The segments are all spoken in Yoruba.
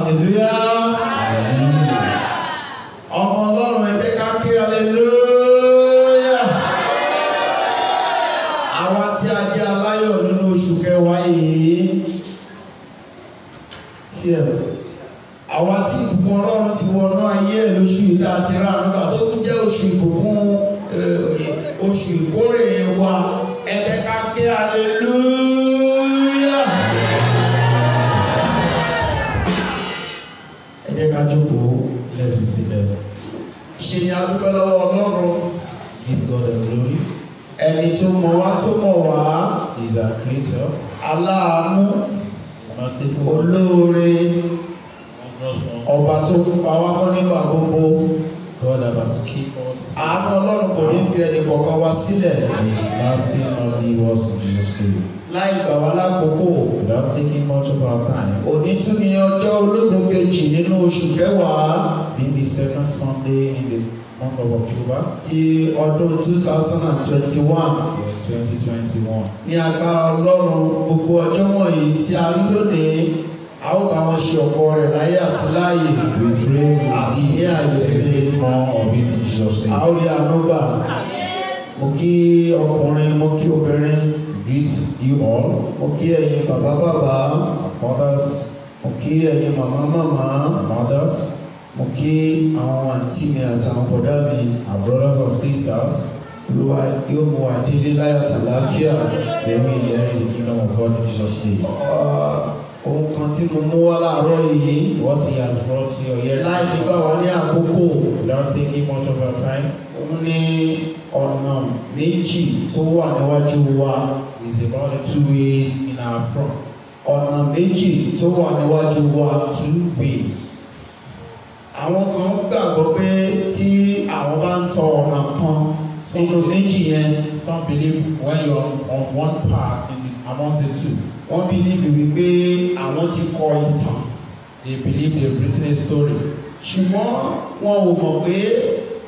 Hallelujah. Ọmọ Ọlọ́run, ẹ jẹ́ ká ké hallelujah. Àwa tí a jẹ́ aláyọ̀ nínú oṣù kẹwàá yìí, tí ẹ̀ àwa tí ìbùkún Ọlọ́run ti wọnú ayé ẹ̀ lóṣù yìí tá a ti rà nígbà tó tún jẹ́ oṣù ìbùkún, oṣù ìkórè wa, ẹ jẹ́ ká ké hallelujah. Ẹ jẹ́ ká jókòó. Let's be seated. Ṣe ni a dúpẹ́ lọ́wọ́ Ọlọ́run. Give God the glory. Ẹni tó mọ̀ wá tó mọ̀ wá. He is our creator. Aláàánú. Merciful. Olóore. Wondrous one. Ọba tó ń pa wá mọ́ nígbà gbogbo. God that has kept us. Àánú Ọlọ́run kò ní fi ẹnì kọ̀ọ̀kan wá sílẹ̀. His mercy not leave us in Jesus' name. Láì gbà wá lákòókò. Without taking much of our time. Òní tún ni ọjọ́ ológun kejì nínú oṣù kẹwàá. Being the second Sunday in the month of October. Ti ọdún 2021. 2021. Ní agbára Ọlọ́run, gbogbo ọjọ́ wọ̀nyí tí a rí lónìí, a ó bá wọn ṣe ọ̀pọ̀ rẹ̀ láyé àti láàyè. We pray we Àti ní àyè celebrate more of it in Jesus' A name. ó rí àánú gbà. Mo kí ọkùnrin, mo kí obìnrin. Greet you all. Mo kí ẹ̀yin bàbá bàbá. Our fathers. Mo kí ẹ̀yin màmá màmá. Our mothers. Mo kí àwọn àǹtí mi àtàwọn bọ̀dá mi. Our brothers and sisters. Olúwa yóò mú wa délé láyọ̀ àti àlàáfíà. They will inherit the kingdom of God in Jesus' name. Ohun kan tí mo mú wá láàárọ̀ yìí. What he has brought to your ear. Láì ní gbà wá ní àkókò. Without taking much of our time. Òun ní ọ̀nà méjì tó wà níwájú wa. It's about the two ways in our front. Ọ̀nà méjì tó wà níwájú wa. Two ways. Àwọn kan gbàgbọ́ pé tí àwọn bá ń tọ ọ̀nà kan nínú méjì yẹn. Some believe when you are on one path in the, amongst the two. Wọ́n believe wípé àwọn ti kọ ìtàn. They believe they've written a story. Ṣùgbọ́n wọn ò mọ̀ pé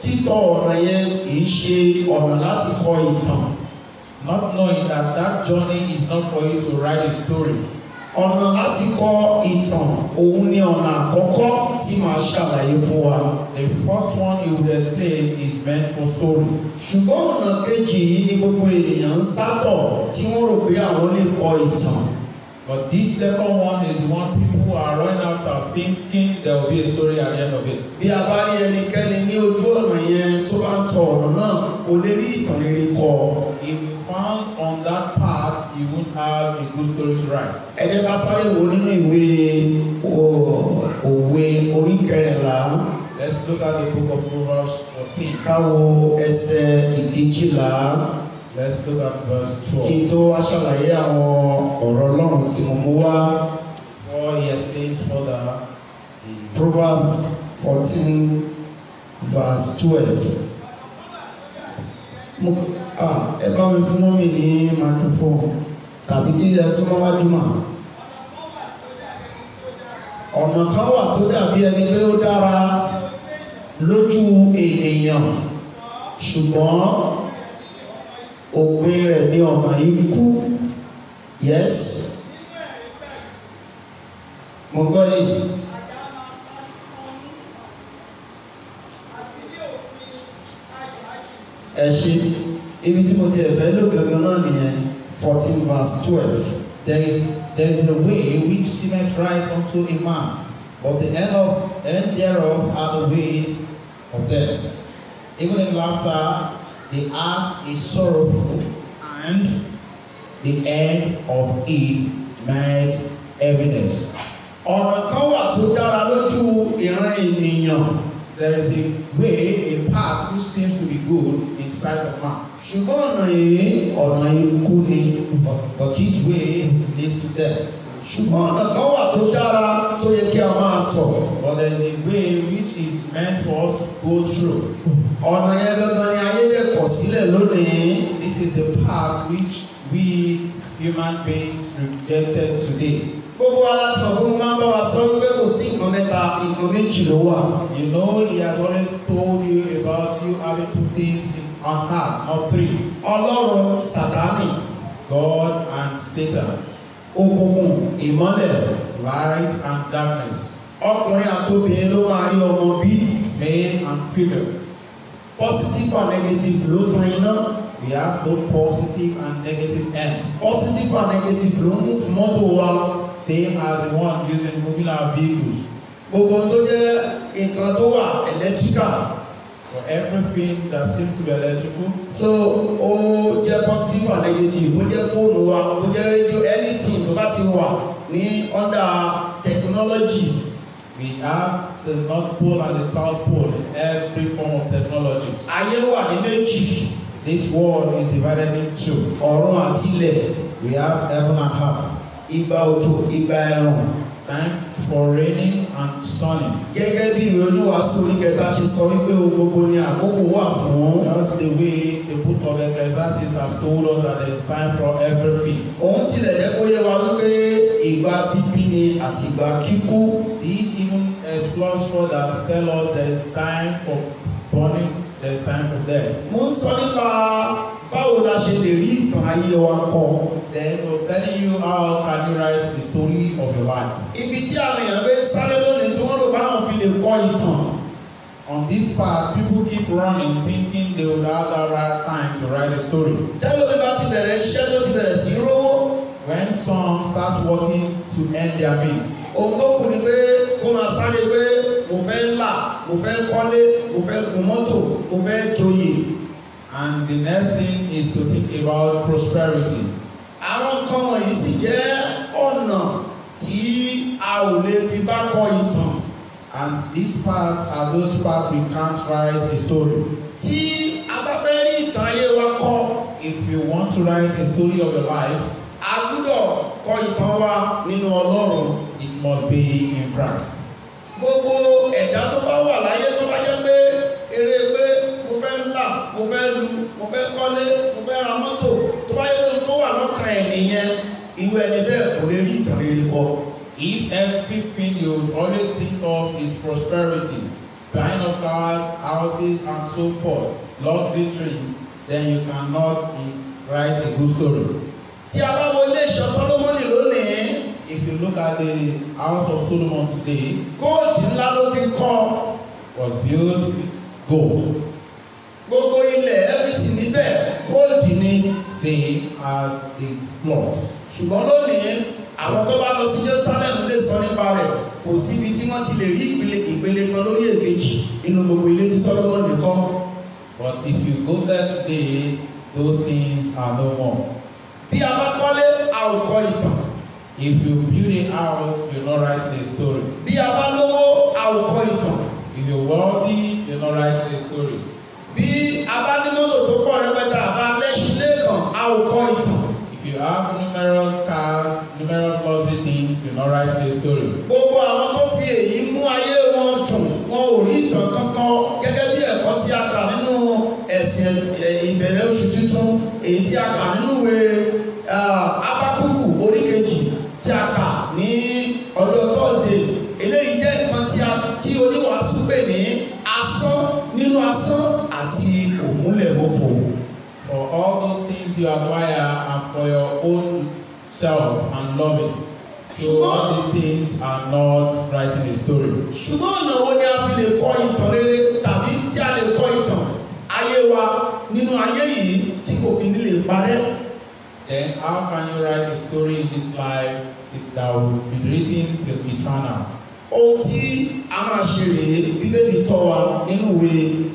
títọ ọ̀nà yẹn kì í ṣe ọ̀nà láti kọ ìtàn. Not knowing that that journey is not for you to write a story. Ọ̀nà láti kọ ìtàn òun ni ọ̀nà àkọ́kọ́ tí màá ṣàlàyé fún wa. The first one you would explain is meant for story. Ṣùgbọ́n ọ̀nà kejì yìí ni gbogbo ènìyàn ń sátọ̀ tí wọ́n rò pé àwọn lè kọ ìtàn. But this second one is the one people are running after, thinking there will be a story at the end of it. Bí a bá rí ẹnikẹ́ni ní ojú ọ̀nà yẹn tó bá ń tọ ọ̀nà náà, kò lè rí ìtàn rere kọ. If you found on that path, you won't have a good story to write. Ẹ jẹ́ ká sáré wo nínú ìwé Òwe orí kẹrìnlá. Let's look at the book of Proverbs 14. Ká wo ẹsẹ̀ ìkejìlá. Let's look at verse 12. Kí n tó wá ṣàlàyé àwọn ọ̀rọ̀ Ọlọ́run tí mo mú wá. Before he explains further the Proverbs 14 verse 12. Ẹ bá mi fún mọ́mì ní microphone tàbí kí ẹ súnmọ́ wájú mà. Ọ̀nà kan wà tó dàbí ẹni pé ó dára lójú ènìyàn, ṣùgbọ́n òpin rẹ̀ ní ọ̀nà ikú. Yes. Mo gbọ́ yìí. Ẹ ṣe ibi tí mo ti ẹ̀fẹ́ lò gangan náà nìyẹn, 14 verse 12. There is a way which seemeth right unto a man, but the end thereof are the ways of death. Even in laughter, the heart is sorrowful, and the end of it might heaviness. Ọ̀nà kan wà tó dára lójú ìran ènìyàn. There is a way, a path which seems to be good in sight of man. Ṣùgbọ́n ọ̀nà yìí ọ̀nà ikú ni. But this way leads to death. Ṣùgbọ́n ọ̀nà kan wà tó dára tó yẹ kí a máa tọ̀. But there is a way which is meant for us to go through. Ọ̀nà yẹn gangan ni ayé lè kọ̀ sílẹ̀ lónìí. This is the path which we human beings rejected today. Gbogbo wa la sọ fún máa ń bá wa sọ wípé kò sí nǹkan mẹ́ta, nǹkan méjì ló wà. You know, he has always told you about you having two things on hand, not three. Ọlọ́run, Sátánì. God and Satan. Òkùnkùn, ìmọ́lẹ̀. Light and darkness. Ọkùnrin àti obìnrin ló máa rí ọmọ bí. Male and female. Positive and negative ló tan iná. We have both positive and negative end. Positive and negative ló ń mú fún mọ́tò wa. Same as the one using moving our vehicles. Gbogbo ohun tó jẹ́ nǹkan tó wà electrical. For everything that seems to be electrical. So ó jẹ́ positive and negative, ó jẹ́ fóònù wa, ó jẹ́ rédíò, anything tó bá ti wà ní under technology. We have the North Pole and the South Pole in every form of technology. Ayé wà ní méjì. This world is divided into Ọ̀run àti ilẹ̀. We have heaven and earth. Ìgbà òjò, ìgbà ẹ̀rùn. Time for raining and sunny. Gẹ́gẹ́ bí ìwé Oníwàásù orí kẹta ṣe sọ wípé ohun gbogbo ni àkókò wà fún. Just the way the book of Ecclesiastes has told us that there is time for everything. Òun tilẹ̀ jẹ́ kó yé wa wípé ìgbà bíbí ni àti ìgbà kíkú. This even explores further to tell us there is time for burning, there is time for death. Mo ń sọ nípa báwo la ṣe lè rí ìtàn ayé wa kọ. Then we're telling you how can you write the story of your life. Ibi tí àwọn èèyàn fẹ́ sáré lónìí tí wọ́n rò báwọn fi lè kọ ìtàn. On this part, people keep running thinking they will have the right time to write a story. Tẹ́lómi bá ti bẹ̀rẹ̀ iṣẹ́ tó ti bẹ̀rẹ̀ sí rówó. When some start working to earn their means. Ohun tó kù ni pé kó máa sáré pé mo fẹ́ là, mo fẹ́ kọ́lé, mo fẹ́ gun mọ́tò, mo fẹ́ joyè. And the next thing is to think about prosperity. Àwọn nǹkan wọ̀nyí sì jẹ́ ọ̀nà tí a ò lè fi bá kọ ìtàn. And these parts are those parts we can't write a story. Tí a bá fẹ́ rí ìtàn ayé wa kọ. If you want to write a story of your life, a gbúdọ̀ kọ ìtàn wa nínú Ọlọ́run. It must be in Christ. Gbogbo ẹ̀dá tó bá wà láyé tó bá jẹ́ pé eré pé mo fẹ́ là, mo fẹ́ lu, mo fẹ́ kọ́lé, mo fẹ́ ra mọ́tò, tó bá yẹ kó wà lọ́kàn ẹ̀ nìyẹn, irú ẹni bẹ́ẹ̀ kò lè rí ìtàn rere kọ. If everything you always think of is prosperity, buying of cars, houses, and so forth, luxury trees, then you cannot write a good story. Tí a bá wo ilé ìṣọ́ Sólómọ́nì lónìí. If you look at the house of Solomon today, góòlù ńlá ló fi kọ́. Was built with gold. Gbogbo ilẹ̀ everything níbẹ̀ góòlù ni. Same as the floors. Ṣùgbọ́n lónìí, àwọn tó bá lọ sí Jerusalem lè sọ nípa rẹ̀, kò síbi tí wọ́n ti lè rí ìpele kan lórí èkejì nínú gbogbo ilé tí Sólómọ́nì kọ́. But if you go there today, those things are no more. Bí a bá kọ́lé, a ò kọ ìtàn. If you build a house, you're not writing a story. Bí a bá lówó, a ò kọ ìtàn. If you're wealthy, you're not writing a story. Bí a bá ní mọ́tò tó pọ̀ rẹpẹtẹ, àbá lẹ́ṣin lẹ́ẹ̀kan, a ò kọ ìtàn. If you have numerous cars, numerous lovely things, you're not writing a story. Gbogbo àwọn tó fi èyí mú ayé wọn dùn, wọn ò rí ìtàn kankan gẹ́gẹ́ bí ẹ̀kọ́ tí a kà nínú ẹ̀sìn ìbẹ̀rẹ̀ oṣù tuntun, èyí tí a kà nínú ìwé Ábákúkù orí kejì tí a kà ní ọjọ́ Thursday. Eléyìí jẹ́ nǹkan tí oníwàásù pè ní asán nínú asán àti òmúlẹ̀mófo. For all those things you acquire and for your own self and loving. So all these things are not writing a story. Ṣùgbọ́n ọ̀nà wo ni a fi lè kọ ìtàn rere tàbí tí a lè kọ ìtàn ayé wa nínú ayé yìí tí kò fi ní lè parẹ́? Then how can you write a story in this life that will be written till eternal? Ohun tí a máa ṣe rèé, Bíbélì tọ́ wa nínú ìwé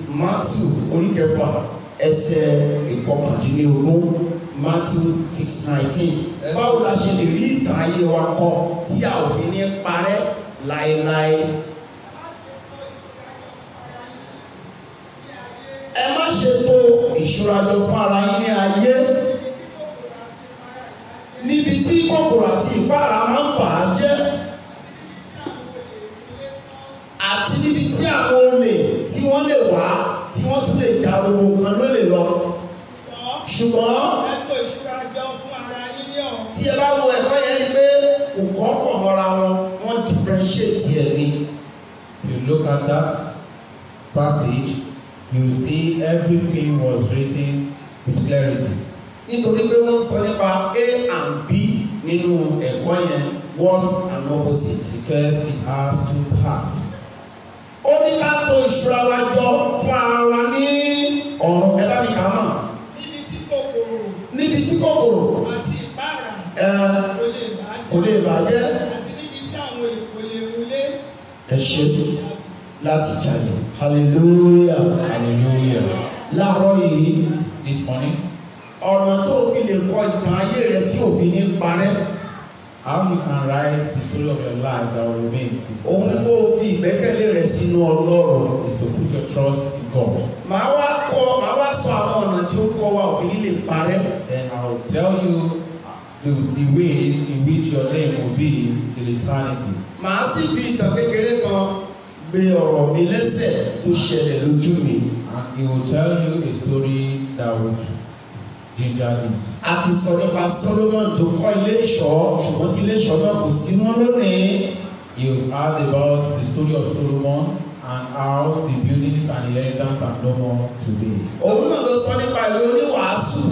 Matthew orí kẹfà ẹsẹ̀ 19, Matthew 6:19. Báwo la ṣe lè rí ìtàn ayé wa kọ tí a ò fi ní parẹ́ láéláé? Ẹ má ṣe tò ìṣúra jọ fún ara yín ní ayé, níbi tí kòkòrò àti ìpáàrà máa ń bà á jẹ́, àti níbi tí àwọn olè tí wọ́n lè wá tí wọ́n tún lè ja gbogbo nǹkan ló lè lọ. Ṣùgbọ́n tí ẹ bá wo ẹ̀kọ́ yẹn ni pé kò kọ́ pọ̀ mọ́ra wọn, wọ́n differentiate ẹ̀ ni. If you look at that passage, you see everything was written with clarity. Nítorí pé wọ́n sọ nípa A and B. nínú ẹ̀kọ́ yẹn, words and opposite. Because it has two parts. Ó ní ká tò ìṣúra wa jọ fún ara wa ní ọ̀run. Ẹ bá mi kà á mọ̀. Níbi tí kòkòrò àti ìpara kò lè bàjẹ́, àti níbi tí àwọn olè kò lè wọlé. Ẹ ṣe láti jalè. Hallelujah. Hallelujah. Láàárọ̀ yìí, this morning, ọ̀nà tó fi lè kọ ìtàn ayé rẹ tí ò fi ní parẹ́, how you can write the story of your life that will remain till òun ni kó o fi ìgbẹ́kẹ̀lé rẹ sínú Ọlọ́run. is to put your trust in God. Màá wá sọ àwọn ọ̀nà tí ó kọ́ wa ò fi ní lè parẹ́. Then I will tell you the ways in which your name will be till eternity. Màá sì fi ìtàn kékeré kan gbé ọ̀rọ̀ mi lẹ́sẹ̀ tó ṣẹlẹ̀ lójú mi. And he will tell you a story that would ginger this. A ti sọ nípa Solomon tó kọ́ ilé ìṣọ́, ṣùgbọ́n tí ilé ìṣọ́ náà kò sí mọ́ lónìí. You heard about the story of Solomon and how the buildings and inheritance are no more today. Òun náà ló sọ nípa ìwé oníwàásù.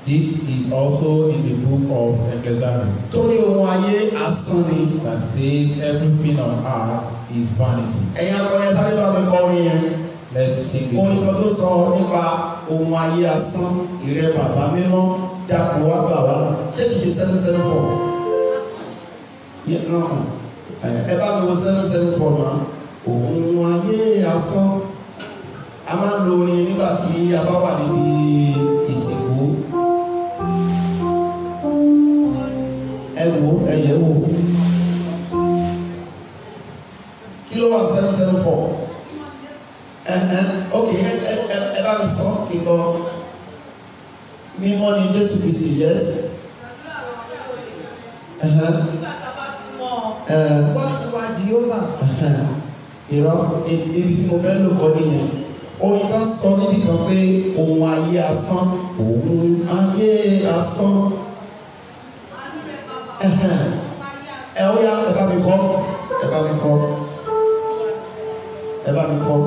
This is also in the book of Ecclesiastes. Torí ohun ayé asán ni. That says everything on earth is vanity. Ẹ̀yin akọrin sáré bá mi kọrin yẹn. Let's sing it. Orin kan tó sọ nípa ohun ayé asán, ìrẹ bàbá mímọ́, dàpọ̀ wá bà wá. Ṣé kìí ṣe 774? Ẹ bá mi wo 774 mọ́. Ohun ayé asán. A máa ń lo orin nígbà tí a bá wà níbi ìsìnkú. Ẹ wo, ẹ yẹ̀ wò. Kí ló wà 774? Ok, ẹ bá mi sọ kíkọ. Mímọ́ ni Jésù Kristi, yes. Irọ́, ibi tí mo fẹ́ lò kọ́ nìyẹn. Orin kan sọ níbi kan pé ohun ayé asán, ohun ayé asán. Ẹ ó yá, ẹ bá mi kọ́, ẹ bá mi kọ́, ẹ bá mi kọ́.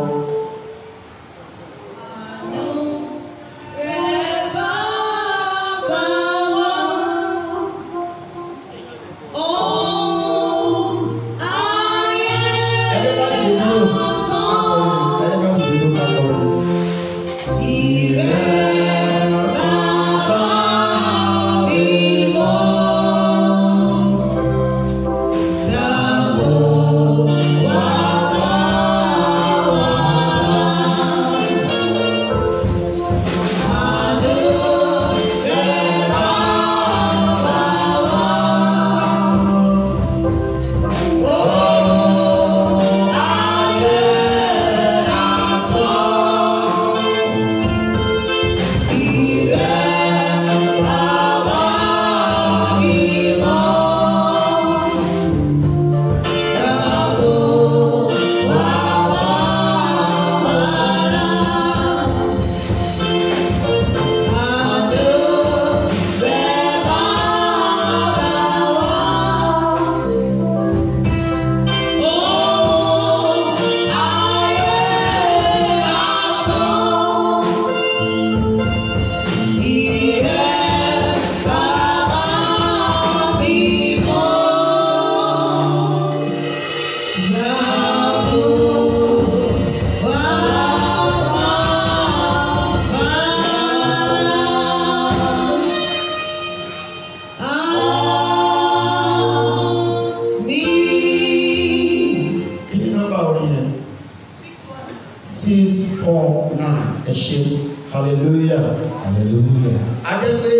Hallelujah. Hallelujah. A jẹ́ pé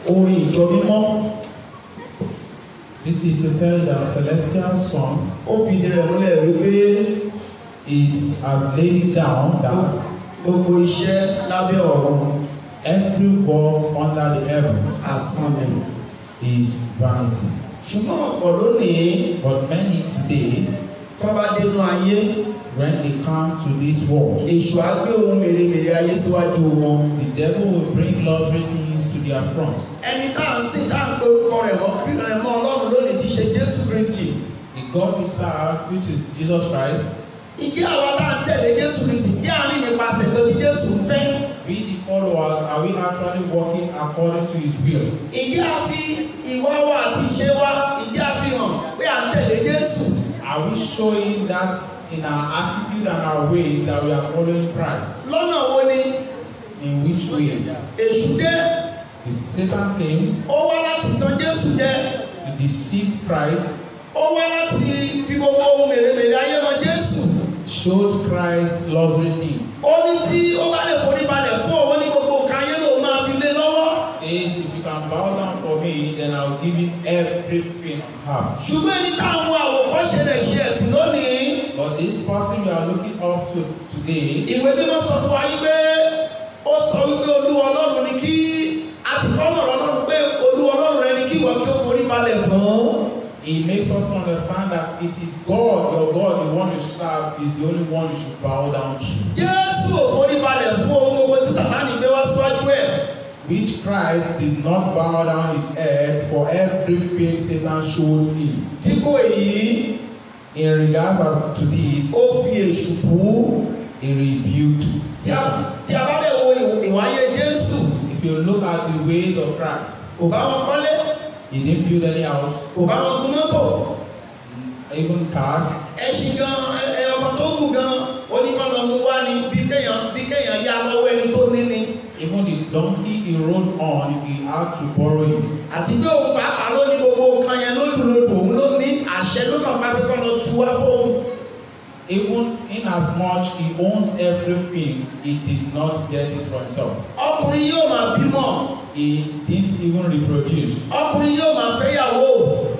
orin ìjọ mímọ́. This is to tell that celestial song. Ó fi ìdí rẹ̀ múlẹ̀ wípé is as laid down that gbogbo iṣẹ́ lábẹ́ ọ̀run, every work under the heaven, asán ni, is vanity. Ṣùgbọ́n ọ̀pọ̀ lónìí, but many today, tó bá dénú ayé, when they come to this world, èṣù á gbé ohun mèremère ayé síwájú wọn. The devil will bring luxury things to their front. Ẹni tá à ń sìn tá à ń pe orúkọ rẹ̀ mọ́ Ọlọ́run lónìí tí ṣe Jésù Kristi. The God we serve, which is Jesus Christ. Ìjẹ́ àwa tá à ń tẹ̀lé Jésù Kristi, jẹ́ àárín nípasẹ̀ tó ti Jésù fẹ́. We the followers, are we actually working according to his will? Ìjẹ́ a fi ìwà wa àti ìṣe wa, ìjẹ́ a fi hàn pé à ń tẹ̀lé Jésù? Are we showing that in our attitude and our ways that we are following Christ? Lọ́nà wo ni? In which way? Èṣù dé. The Satan came. Ó wá láti tàn Jésù jẹ. To deceive Christ. Ó wá láti fi gbogbo ohun mèremère ayé hàn Jésù. Showed Christ luxury things. Ó ní tí ó bá lè forí balẹ̀ fún òun ní gbogbo nǹkan ayé lòun máa fi lé lọ́wọ́. Says, if you can bow down for me, then I will give you everything I have. Ṣùgbọ́n ẹni tá à ń wo àwòkọ́ṣe rẹ̀ ṣe ẹ̀sìn lónìí. But this person we are looking up to today. Ìwé mímọ́ sọ fún wa yí pé ó sọ wípé Olúwa Ọlọ́run ni kí a ti kọ́ mọ̀rọ̀ Ọlọ́run pé Olúwa Ọlọ́run rẹ ni kí ìwọ kí ó forí balẹ̀ fún. It makes us understand that it is God, your God, the one you serve, is the only one you should bow down to. Jésù ò forí balẹ̀ fún ohun gbogbo tí Sàtánì gbé wá síwájú ẹ̀. Which Christ did not bow down his head for everything Satan showed him. Dípò èyí, in regards to this, ó fi èṣù bú. He rebuked Satan. Tí a bá lè wo ìwáyé Jésù, if you look at the ways of Christ, kò bá wọn kọ́lé. He didn't build any house. Kò bá wọn gun mọ́tò. Even cars. Ẹṣin gan, ọkọ̀ tó gùn gan, oníkan lọ mú wá ní bí kéèyàn yá lọ́wọ́ ẹni tó ní ni. Even the donkey he rode on, he had to borrow it. Àti pé òun pàápàá ló ní gbogbo nǹkan yẹn lódùlódù, òun ló ní àṣẹ ló kàn pa pé kọ́ lọ tu wá fóun. Even in as much he owns everything, he did not get it for himself. Ọkùnrin yóò máa bímọ. He didn't even reproduce. Ọkùnrin yóò máa fẹ́yàwó.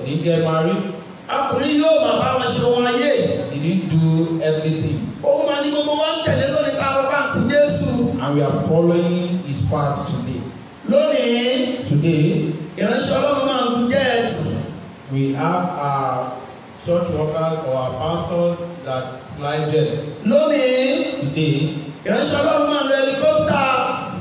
He didn't get married. Ọkùnrin yóò máa bá wọn ṣe ohun ayé. He didn't do earthly things. Òun máa ní gbogbo wa ń tẹ̀lé lónìí tá a lọ bá ń sin Jésù. And we are following his path today. Lónìí. Today. Ìránṣẹ́ Ọlọ́run máa ń gun jet. We have our church workers or our pastors that fly jets. Lónìí. Today. Ìránṣẹ́ Ọlọ́run máa ń lo helicopter.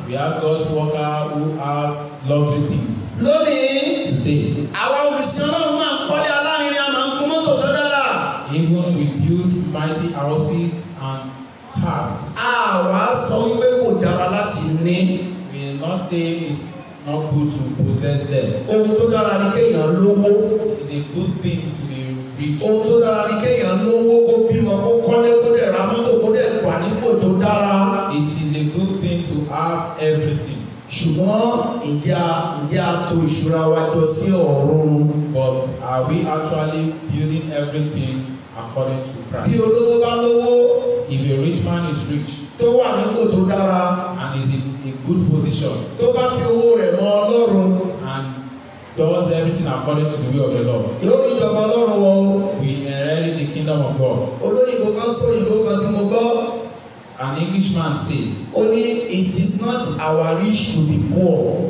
We have God's worker who have luxury things. Lónìí. Today. Àwa olùsìn Ọlọ́run máa ń kọ́lé alárinrin, a máa ń gun mọ́tò tó dára. Even we build mighty houses and cars. Àwa sọ wípé kò dára láti ní. We are not saying it's not good to possess them. Ohun tó dára ni kéèyàn lówó. It is a good thing to be rich. Ohun tó dára ni kéèyàn lówó, kó bímọ, kó kọ́lé, kó dẹ̀ ra mọ́tò, kó dẹ̀ wà nípò tó dára. It is a good thing to have everything. Ṣùgbọ́n ǹjẹ́ a tò ìṣúra wa jọ sí ọ̀run? But are we actually building everything according to Christ? Bí olówó bá lówó, if a rich man is rich, tó wà nípò tó dára, and is in a good position, tó bá fi owó rẹ̀ mọ Ọlọ́run, and does everything according to the will of the Lord, yóò rí ìjọba Ọlọ́run wọ̀. We inherit the kingdom of God. Olóyìnbó kan sọ òyìnbó kan tí mo gbọ́. An Englishman says, Ó ní it is not our wish to be poor.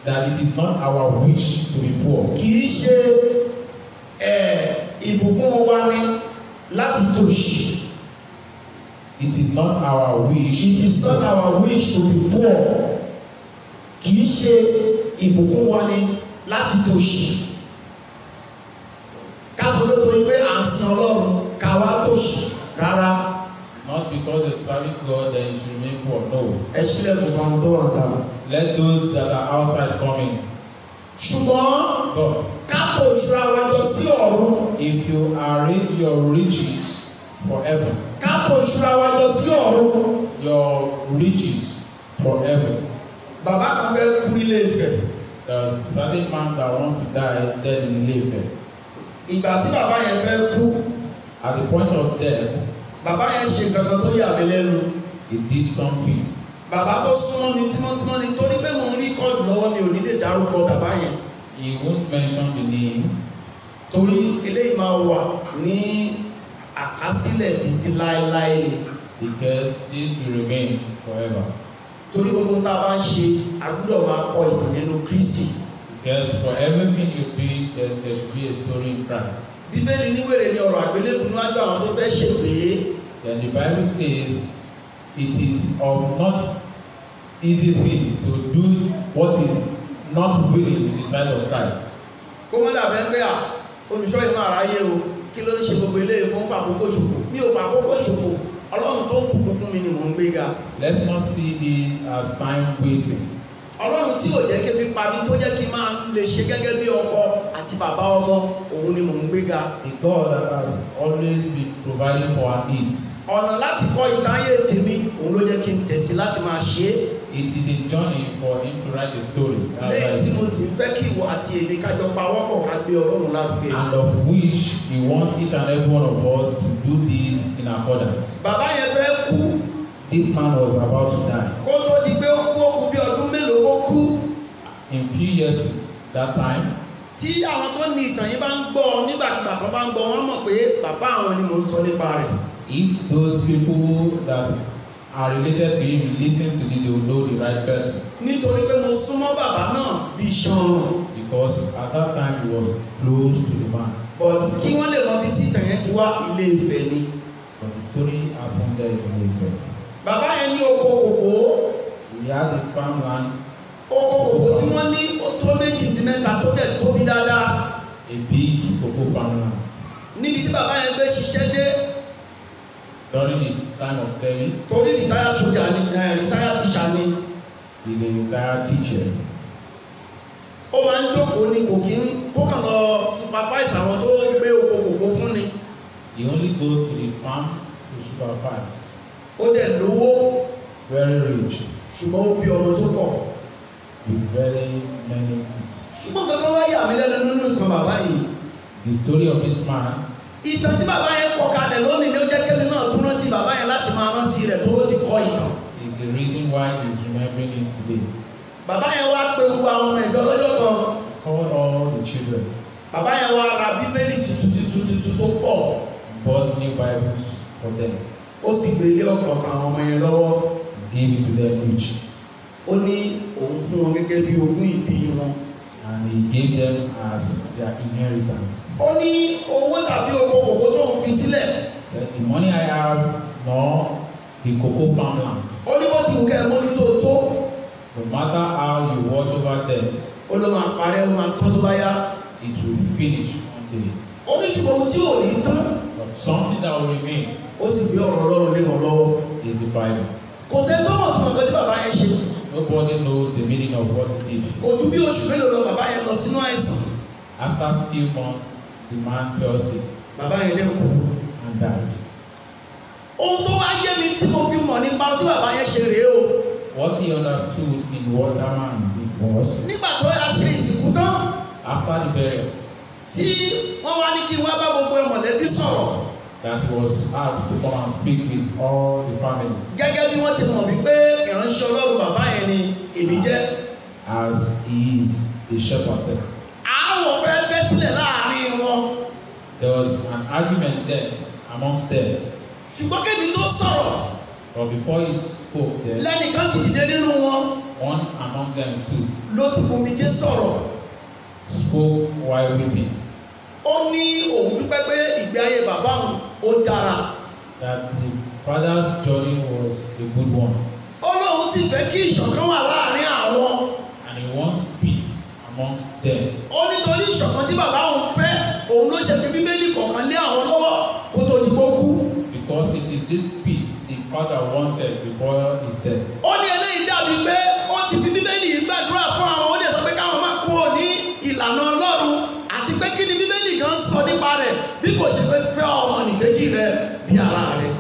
That it is not our wish to be poor. Kì í ṣe ìbùkún wa ní láti tòṣì. It is not our wish. It is not our wish to be poor. Kì í ṣe ìbùkún wa ní láti tòṣì. Ká sọ pé torí pé à ń sin Ọlọ́run ká wá tòṣì rárá. Not because they serving God then you should remain poor. No. Ẹ ṣílẹ̀kùn fún àwọn tó wà níta. Let those that are outside come in. Ṣùgbọ́n God, ká tò ìṣúra wa jọ sí ọ̀run. If you arrange your riches forever. Ká tò ìṣúra wa jọ sí ọ̀run. Your riches forever. Bàbá kan fẹ́ kú nílé Ifẹ̀. The certain man that wants to die dead in Ilé Ifẹ̀. Ìgbà tí bàbá yẹn fẹ́ kú. At the point of death. Bàbá yẹn ṣe nǹkan kan tó yà mí lẹ́nu. He did something. Bàbá tó súnmọ́ mi tímọ́tímọ́ ni torí pé mo ń rí kọ́ọ̀dù lọ́wọ́ mi ò ní lè dárúkọ bàbá yẹn. He won't mention the name. Torí eléyìí máa wà ní àkásílẹ̀ títí láéláé ni. Because this will remain forever. Torí gbogbo tá a bá ń ṣe, a gbọ́dọ̀ máa kọ ìtàn nínú Kristi. Because for everything you do, there should be a story in Christ. Bíbélì ní wèrè ni ọ̀rọ̀ àgbélébùú níwájú àwọn tó fẹ́ ṣègbè. Then the Bible says it is of not easy thing to do what is not willing in the sight of Christ. Kó má dàbẹ́ pé à olùṣọ́ ìmọ̀ àráyé o, kí ló ń ṣe gbogbo eléyìí fún fàkókò ṣòfò? Mi ò fàkókò ṣòfò. Ọlọ́run tó bùkún fún mi ni mò ń gbéga. Let's not see this as time wasting. Ọlọ́run tí ò jẹ́ kébi pa mí tó jẹ́ kí n máa lè ṣe gẹ́gẹ́ bí ọkọ àti bàbá ọmọ òun ni mò ń gbéga. The God that has always been providing for our needs. Ọ̀nà láti kọ́ ìtàn ayé tèmi òun ló jẹ́ kí n tẹ̀sí láti máa ṣe é. It is a journey for him to write the story. Lẹ́yìn tí mo sì ń fẹ́ kí ìwọ àti èmi kájọ pawọ́pọ̀ ká gbé Ọlọ́run lárugẹ. And of which he wants each and every one of us to do this in accordance. Bàbá yẹn fẹ́ kú. This man was about to die. Kó tó di pé ó kú, ó kú bí ọdún mélòó ó kú. In few years that time. Tí àwọn tó ní ìtàn yìí bá ń gbọ́ nígbàkigbà tó bá ń gbọ́ wọ́n mọ̀ pé bàbá àwọn ni mò ń sọ nípa rẹ̀. If those people that are related to him listen to this, they will know the right person. Nítorí pé mo súnmọ́ bàbá náà bí iṣan. Because at that time he was close to the man. But kí wọ́n lè mọ bí tí ìtàn yẹn ti wá Ilé Ifẹ̀ ni. But the story happened there in Ilé Ifẹ̀. Bàbá yẹn ní oko kòkó. He had a farmland. Oko kòkó tí wọ́n ní ó tó 2 sí 3 tó dẹ̀ tóbi dáadáa. A big cocoa farmland. Níbi tí bàbá yẹn gbé ṣiṣẹ́ dé. During his time of service. Torí retired soldier ni, retired teacher ni. He is a retired teacher. Ó máa ń jókòó ni kò kí ń kó kàn lọ supervise àwọn tó gbé oko kòkó fún ni. He only goes to the farm to supervise. Ó dẹ̀ lówó. Very rich. Ṣùgbọ́n ó bí ọmọ tó pọ̀. With very many kids. Ṣùgbọ́n kankan wá yà mí lẹ́nu nínú ìtàn bàbá yìí. The story of this man. Ìtàn tí bàbá yẹn kọ kalẹ̀ lónìí ló jẹ́ kémi náà tún rántí bàbá yẹn láti máa rántí rẹ̀ tó ti kọ ìtàn. Is the reason why he is remembering it today. Bàbá yẹn wá pe gbogbo àwọn ọmọ ìjọ lọ́jọ́ kan. Called all the children. Bàbá yẹn wá ra Bíbélì tuntun tuntun tuntun tó pọ̀. Bought new Bibles for them. Ó sì gbé ilé ọ̀kọ̀ọ̀kan àwọn ọmọ yẹn lọ́wọ́. Gave it to them each. Ó ní òun fún wọn gẹ́gẹ́ bí ogún ìbí wọn. And he gave them as their inheritance. Ó ní owó tàbí oko kòkó tó ń fi sílẹ̀. Said, the money I have nor the cocoa farmland. Ó ní bó ti wù kẹ́ ẹ mójútó tó. No matter how you watch over them. Ó ló máa parẹ́, ó máa tán tó bá yá. It will finish one day. Ó ní ṣùgbọ́n ohun tí ò ní tán. But something that will remain. Ó sì gbé ọ̀rọ̀ Ọlọ́run lé wọn lọ́wọ́. Is the Bible. Kò sẹ́ni tó mọ̀ tó mọ̀ nǹkan tí bàbá yẹn ṣe. Nobody knows the meaning of what he did. Kò ju bí oṣù mélòó lọ bàbá yẹn lọ sínú àìsàn. After few months, the man fell sick. Bàbá yẹn dẹ̀ kú. And died. Ohun tó wá yé mi tí mo fi mọ̀ nípa tí bàbá yẹn ṣe rèé o. What he understood in what that man did was. Nígbà tó yà ṣe ìsìnkú tán. After the burial. Tí wọ́n wá ní kí n wá bá gbogbo mọ̀lẹ́bí sọ̀rọ̀. That he was asked to come and speak with all the family. Gẹ́gẹ́ bí wọ́n ti mọ̀ wípé ìránṣẹ́ Ọlọ́run bàbá yẹn ni èmi jẹ́. As he is the shepherd there. Aáwọ̀ fẹ́ bẹ́ sílẹ̀ láàrin wọn. There was an argument there amongst them. Ṣùgbọ́n kémi tó sọ̀rọ̀. But before he spoke there. Lẹ́nìkan ti dìde nínú wọn. One among them stood. Ló ti fomijé sọ̀rọ̀. Spoke while weeping. Ó ní òun dúpẹ́ pé ìgbé ayé bàbá òun ó dára. That the father's journey was a good one. Ó lóun sì fẹ́ kí ìṣọ̀kan wà láàrin àwọn. And he wants peace amongst them. Ó nítorí ìṣọ̀kan tí bàbá òun fẹ́ òun ló ṣe fi Bíbélì kọ̀ọ̀kan lé àwọn lọ́wọ́ kó tó di kó kú. Because it is this peace the father wanted before his death. Ó ní eléyìí dàbí pé ó ti fi Bíbélì yìí gbàdúrà fún àwọn, ó dẹ̀ sọ pé káwọn má kúrò ní ìlànà Ọlọ́run àti pé kí ni Bíbélì gan sọ nípa rẹ̀ bí kò ṣe fẹ́ fẹ́ ọmọnìkejì rẹ̀ bí ara rẹ̀.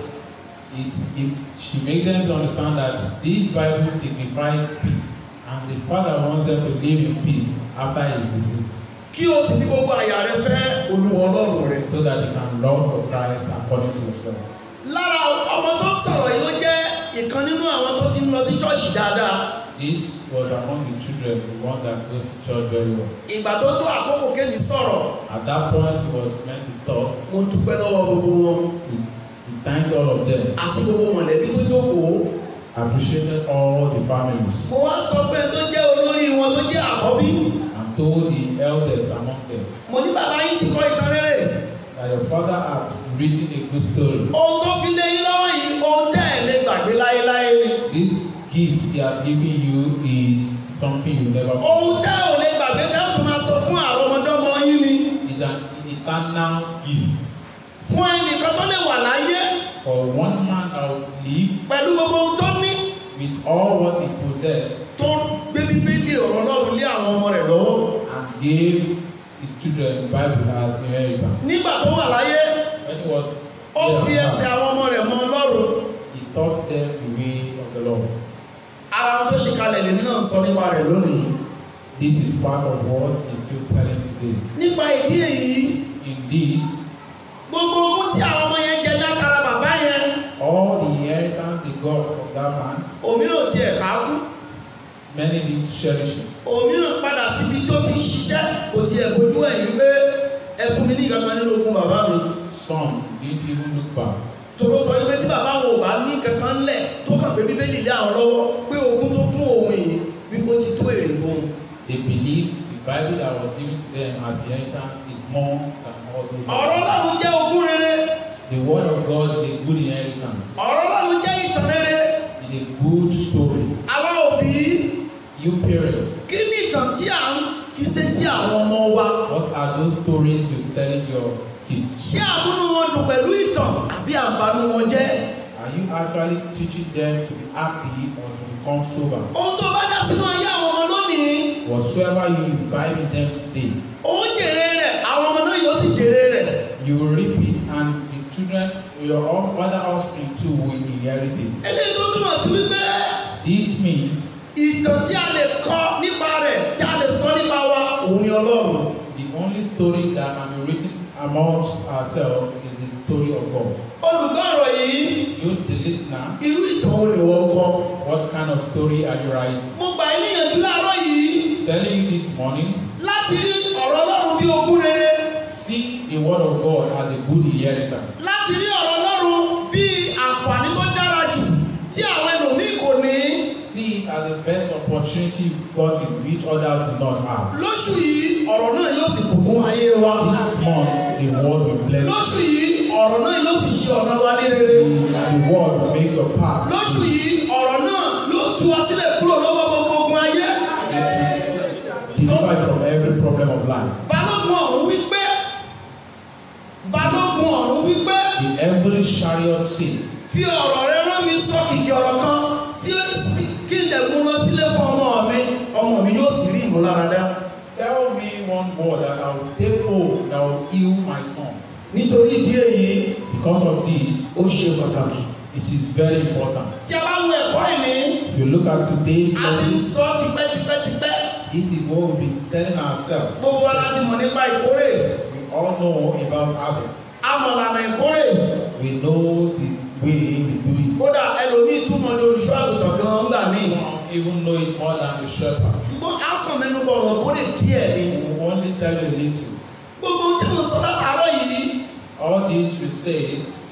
She made them to understand that this Bible signifies peace, and the father wants them to live in peace after his decease. Kí o sì fi gbogbo àyà rẹ fẹ́ Olúwa Ọlọ́run rẹ. So that you can love for Christ according to yourself. Lára ọmọ tó ń sọ̀rọ̀ yìí ó jẹ́ ìkan nínú àwọn tó ti ń lọ sí ṣọ́ọ̀ṣì dáadáa. This was among the children, the one that goes to church very well. Ìgbà tó tó àkókò kémi sọ̀rọ̀. At that point he was meant to talk. Mo dúpẹ́ lọ́wọ́ gbogbo wọn. He thanked all of them. Àti gbogbo mọ̀lẹ́bí tó jókòó. Appreciated all the families. Mo wá sọ fún ẹ tó jẹ́ olórí wọn tó jẹ́ àkọ́bí. And told the elders among them. Mo ní bàbá yín ti kọ ìtàn rere. That your father had written a good story. Ohun tó fi lé yín lọ́wọ́ yìí, ohun tẹ́ ẹ̀ lè gbàgbé láéláé ni. This gift he has given you is something you never forget. Ohun tẹ́ ò lè gbàgbé tẹ́ ò tún máa sọ fún àrọ́mọdọ́mọ yín ni. It's an eternal gift. Fún ẹnìkan tó lè wà láyé. For one man that would live pẹ̀lú gbogbo ohun tó ní with all what he possessed tó gbé Bíbélì ọ̀rọ̀ Ọlọ́run lé àwọn ọmọ rẹ̀ lọ́wọ́. and gave his children the Bible as inheritance. Nígbà tó wà láyé, When he was ó fi there, ẹsẹ̀ àwọn ọmọ rẹ̀ mọ Ọlọ́run. he taught them the way of the Lord. Ara ohun tó ṣe kalẹ̀ lèmi náà ń sọ nípa rẹ̀ lónìí. This is part of what he's still telling today. Nípa ìdí èyí, In this, gbogbo ogún tí àwọn ọmọ yẹn jẹ látara bàbá yẹn, all the inheritance they got from that man, òmíràn tiẹ̀ ká kú, many didn't cherish it. òmíràn padà síbi tó ti ń ṣiṣẹ́, kò tiẹ̀ bójú ẹ̀yìn pé ẹ fún mi ní ìkankan nínú ogún bàbá mi. Some didn't even look back. Tòró sọ wípé tí bàbá wọn ò bá ní kankan ńlẹ̀ tó kàn pé Bíbélì lé àwọn lọ́wọ́ pé ogún tó fún òun yìí wípé ó ti tó èrè fún un. They believe the Bible that was given to them as inheritance is more than all those. Ọ̀rọ̀ Ọlọ́run jẹ́ ogún rere. The word of God is a good inheritance. Ọ̀rọ̀ Ọlọ́run jẹ́ ìtàn rere. It's a good story. Àwa òbí, You parents, kí ni ìtàn tí à ń fi sétí àwọn ọmọ wa? what are those stories you're telling your kids? Ṣé àmúnú wọn dùn pẹ̀lú ìtàn àbí àǹbánú wọn jẹ́? Are you actually teaching them to be happy or to become sober? Ohun tó bá já sínú ayé àwọn ọmọ lónìí, Whatsoever you imbibe in them today, ó ń jèrè rẹ̀, àwọn ọmọ náà yóò sì jèrè rẹ̀. you will reap it, and the children, your other offspring too, will inherit it. Eléyìí tó túmọ̀ sí wípé This means ìtàn tí a lè kọ nípa rẹ̀, tí a lè sọ nípa wa, òun ni Ọlọ́run. the only story that can be written amongst ourselves is the story of God. Olùgbọ́ ọ̀rọ̀ yìí, You, the listener, irú ìtàn wo ni wọ́n kọ? what kind of story are you writing? Mo gbà yín níyànjú láàárọ̀ yìí Telling you this morning, láti rí ọ̀rọ̀ Ọlọ́run bí ogún rere, see the word of God as a good inheritance. láti rí ọ̀rọ̀ Ọlọ́run bí àǹfààní tó dára jù tí àwọn ẹlòmíì kò ní. See it as the best opportunity you've gotten which others do not have. Lóṣù yìí, ọ̀rọ̀ náà yóò sì bùkún ayé wa. This month, the word will bless you. Lóṣù yìí, ọ̀rọ̀ náà yóò sì ṣe ọ̀nà wa ní rere. The word will make your path. Lóṣù yìí, ọ̀rọ̀ náà yóò tú wa sílẹ̀ kúrò lọ́wọ́ gbogbo ogun ayé. It will deliver you from every problem of life. Balógun ọ̀run wípé, Balógun ọ̀run wípé, The heavenly chariot seat. fi ọ̀rọ̀ rẹ rán mi sọ kìkì ọ̀rọ̀ kan sí kí n lè mú lọ sílé fún ọmọ mi yóò sì rí ìmúláradá. Tell me one word that I will take home that will heal my son. Nítorí ìdí èyí, Because of this, ó ṣe pàtàkì. it is very important. Tí a bá wo ẹ̀kọ́ ìní, If you look at today's a ti ń lesson, sọ tipẹ́tipẹ́tipẹ́. this is what we've been telling ourselves. Gbogbo wa láti mọ̀ nípa ìkórè. We all know about harvest. A mọ̀ lànà ìkórè. We know the way we do it. Kódà ẹlòmíì túmọ̀ ní olùṣọ́ àgùntàn gan-an ńgbà míì. Some even know it more than the shepherd. Ṣùgbọ́n a kàn mẹ́nu bọ̀ ọ̀rọ̀ ìkórè díẹ̀ ni. We will only tell you a little. Gbogbo ohun tí mo sọ látàárọ̀ yìí, All this we say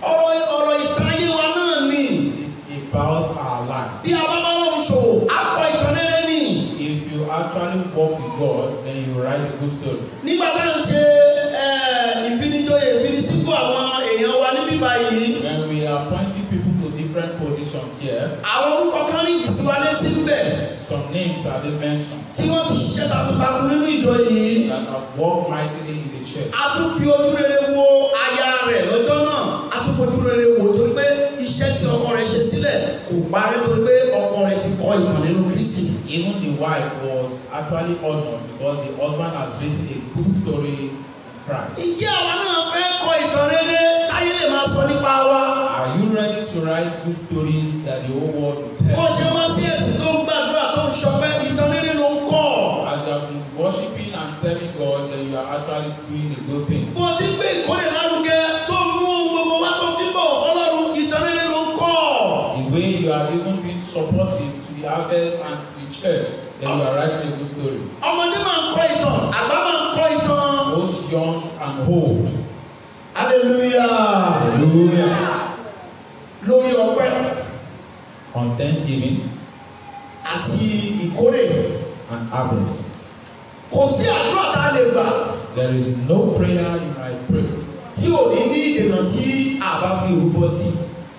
ọ̀rọ̀ ìtàn ayé wa náà ni. is about our life. Bí a bá bá lọ́run ṣòwò, a kọ ìtàn rere ni. If you actually walk with God, then you write a good story. Nígbà tá à ń ṣe ìfinijoyè ìfinisípò àwọn èèyàn wa níbí báyìí, When we are appointing people to different positions here, àwọn orúkọ kan ní ìdísíwa létí ń bẹ̀ some names are being mentioned tí wọ́n ti ṣiṣẹ́ takuntakun nínú ìjọ yìí. that have worked mightily in the church. A tún fi ojú rere wo aya rẹ̀ lọ́jọ́ náà, a tún fojú rere wò torí pé iṣẹ́ tí ọkọ rẹ̀ ṣe sílẹ̀ kò parẹ́ torí pé ọkọ rẹ̀ ti kọ ìtàn nínú Kristi. Even the wife was actually honored because the husband has written a good story in Christ. Ǹjẹ́ àwa náà fẹ́ kọ ìtàn rere táyé lè máa sọ nípa wa? Are you ready to write good stories that the whole world will Bó tell? ṣe wá sí ẹ̀sìn tó ń gbàdúrà tó ń ṣọpẹ́ ìtàn rere ló ń kọ́. As you have been worshiping and serving God, then you are actually doing a good thing. Bó ti ń gbé ìkórè lárugẹ tó ń mú ohun gbogbo wá tó fi ń bọ̀ Ọlọ́run ìtàn rere ló ń kọ́. The way you are even being supportive to the harvest and to the church, then you are writing a good story. Ọmọdé máa ń kọ ìtàn, àgbà máa ń kọ ìtàn. Both young and old. Hallelujah. Hallelujah. Lórí ọpẹ́ On Thanksgiving àti ìkórè. and harvest. Kò sí àdúrà tá a lè gbà There is no prayer you might pray tí ò ní ní ìdènà tí a bá fi ìrúbọ sí.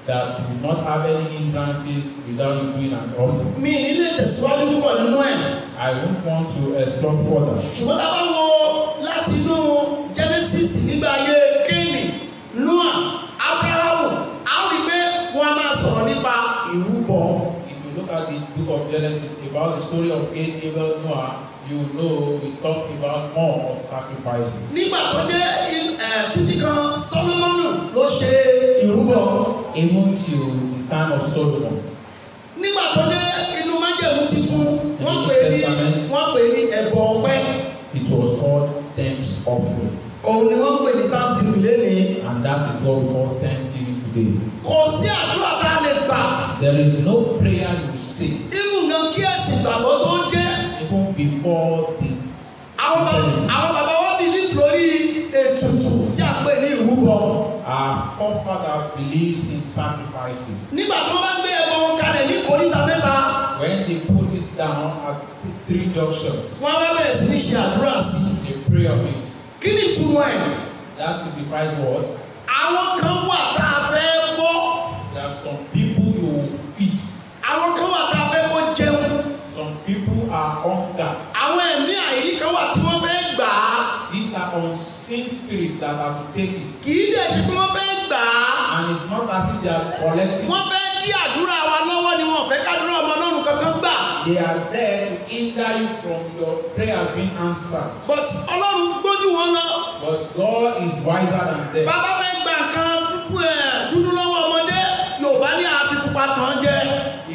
that will not have any hindrances without you doing an offering. Mi ní lè tẹ̀síwájú púpọ̀ nínú ẹ̀. I won't want to explore further. Ṣùgbọ́n tá a bá wo láti inú Genesis nígbà ayé Kéènì, Noah, Abrahamu, a ó rí pé Genesis about the story of Cain, Abel, Noah, you know we talk about more of sacrifices. Nígbà tó dé títí kan Sólómọ́nì ló ṣe ìrúbọ. Even till the time of Solomon. Nígbà tó dé inú májẹ̀mú titun, wọ́n pè ní ẹbọ ọpẹ́. It was called thanks offering. Òun ni wọ́n pè ní thanksgiving lénìí. And that is what we call thanksgiving today. Kò sí àdúrà tá a lè gbà. There is no prayer you say. Even gan kí ẹ̀sìn ìgbàgbọ́ tó ń dé. Even before the. Àwọn bàbá wa believe lórí ètùtù tí a pè ní ìrúbọ. Our forefathers believed in sacrifices. Nígbà tó bá gbé ẹbọ wọn kalẹ̀ ní ìkóríta mẹ́ta. When they put it down at three junctions. Wọ́n bá bẹ̀rẹ̀ sí ní ṣe àdúrà sí. They pray of it. Kí ni ìtumọ̀ ẹ̀? That signifies what? Àwọn kan wà tá a fẹ́ bọ́. There are some people you will feed. Àwọn kan wà tá a fẹ́ kó jẹun. Some people are hunger. Àwọn ẹ̀mí àìrí kan wà tí wọ́n fẹ́ gbà á. These are unseen spirits that are to take it. Kì í dẹ̀ ṣe pé wọ́n fẹ́ gbà á. And it's not as if they are collecting. Wọ́n fẹ́ dí àdúrà wa lọ́wọ́ ni wọ́n fẹ́ kádúrà ọmọ Ọlọ́run kankan gbà. They are there to hinder you from your prayer being answered. But Ọlọ́run gbójú wọn lọ. But God is wiser than them. Bàbá fẹ́ gba nǹkan dúdú lọ́wọ́ ọmọdé, Yorùbá ní àfi pupa tàn jẹ.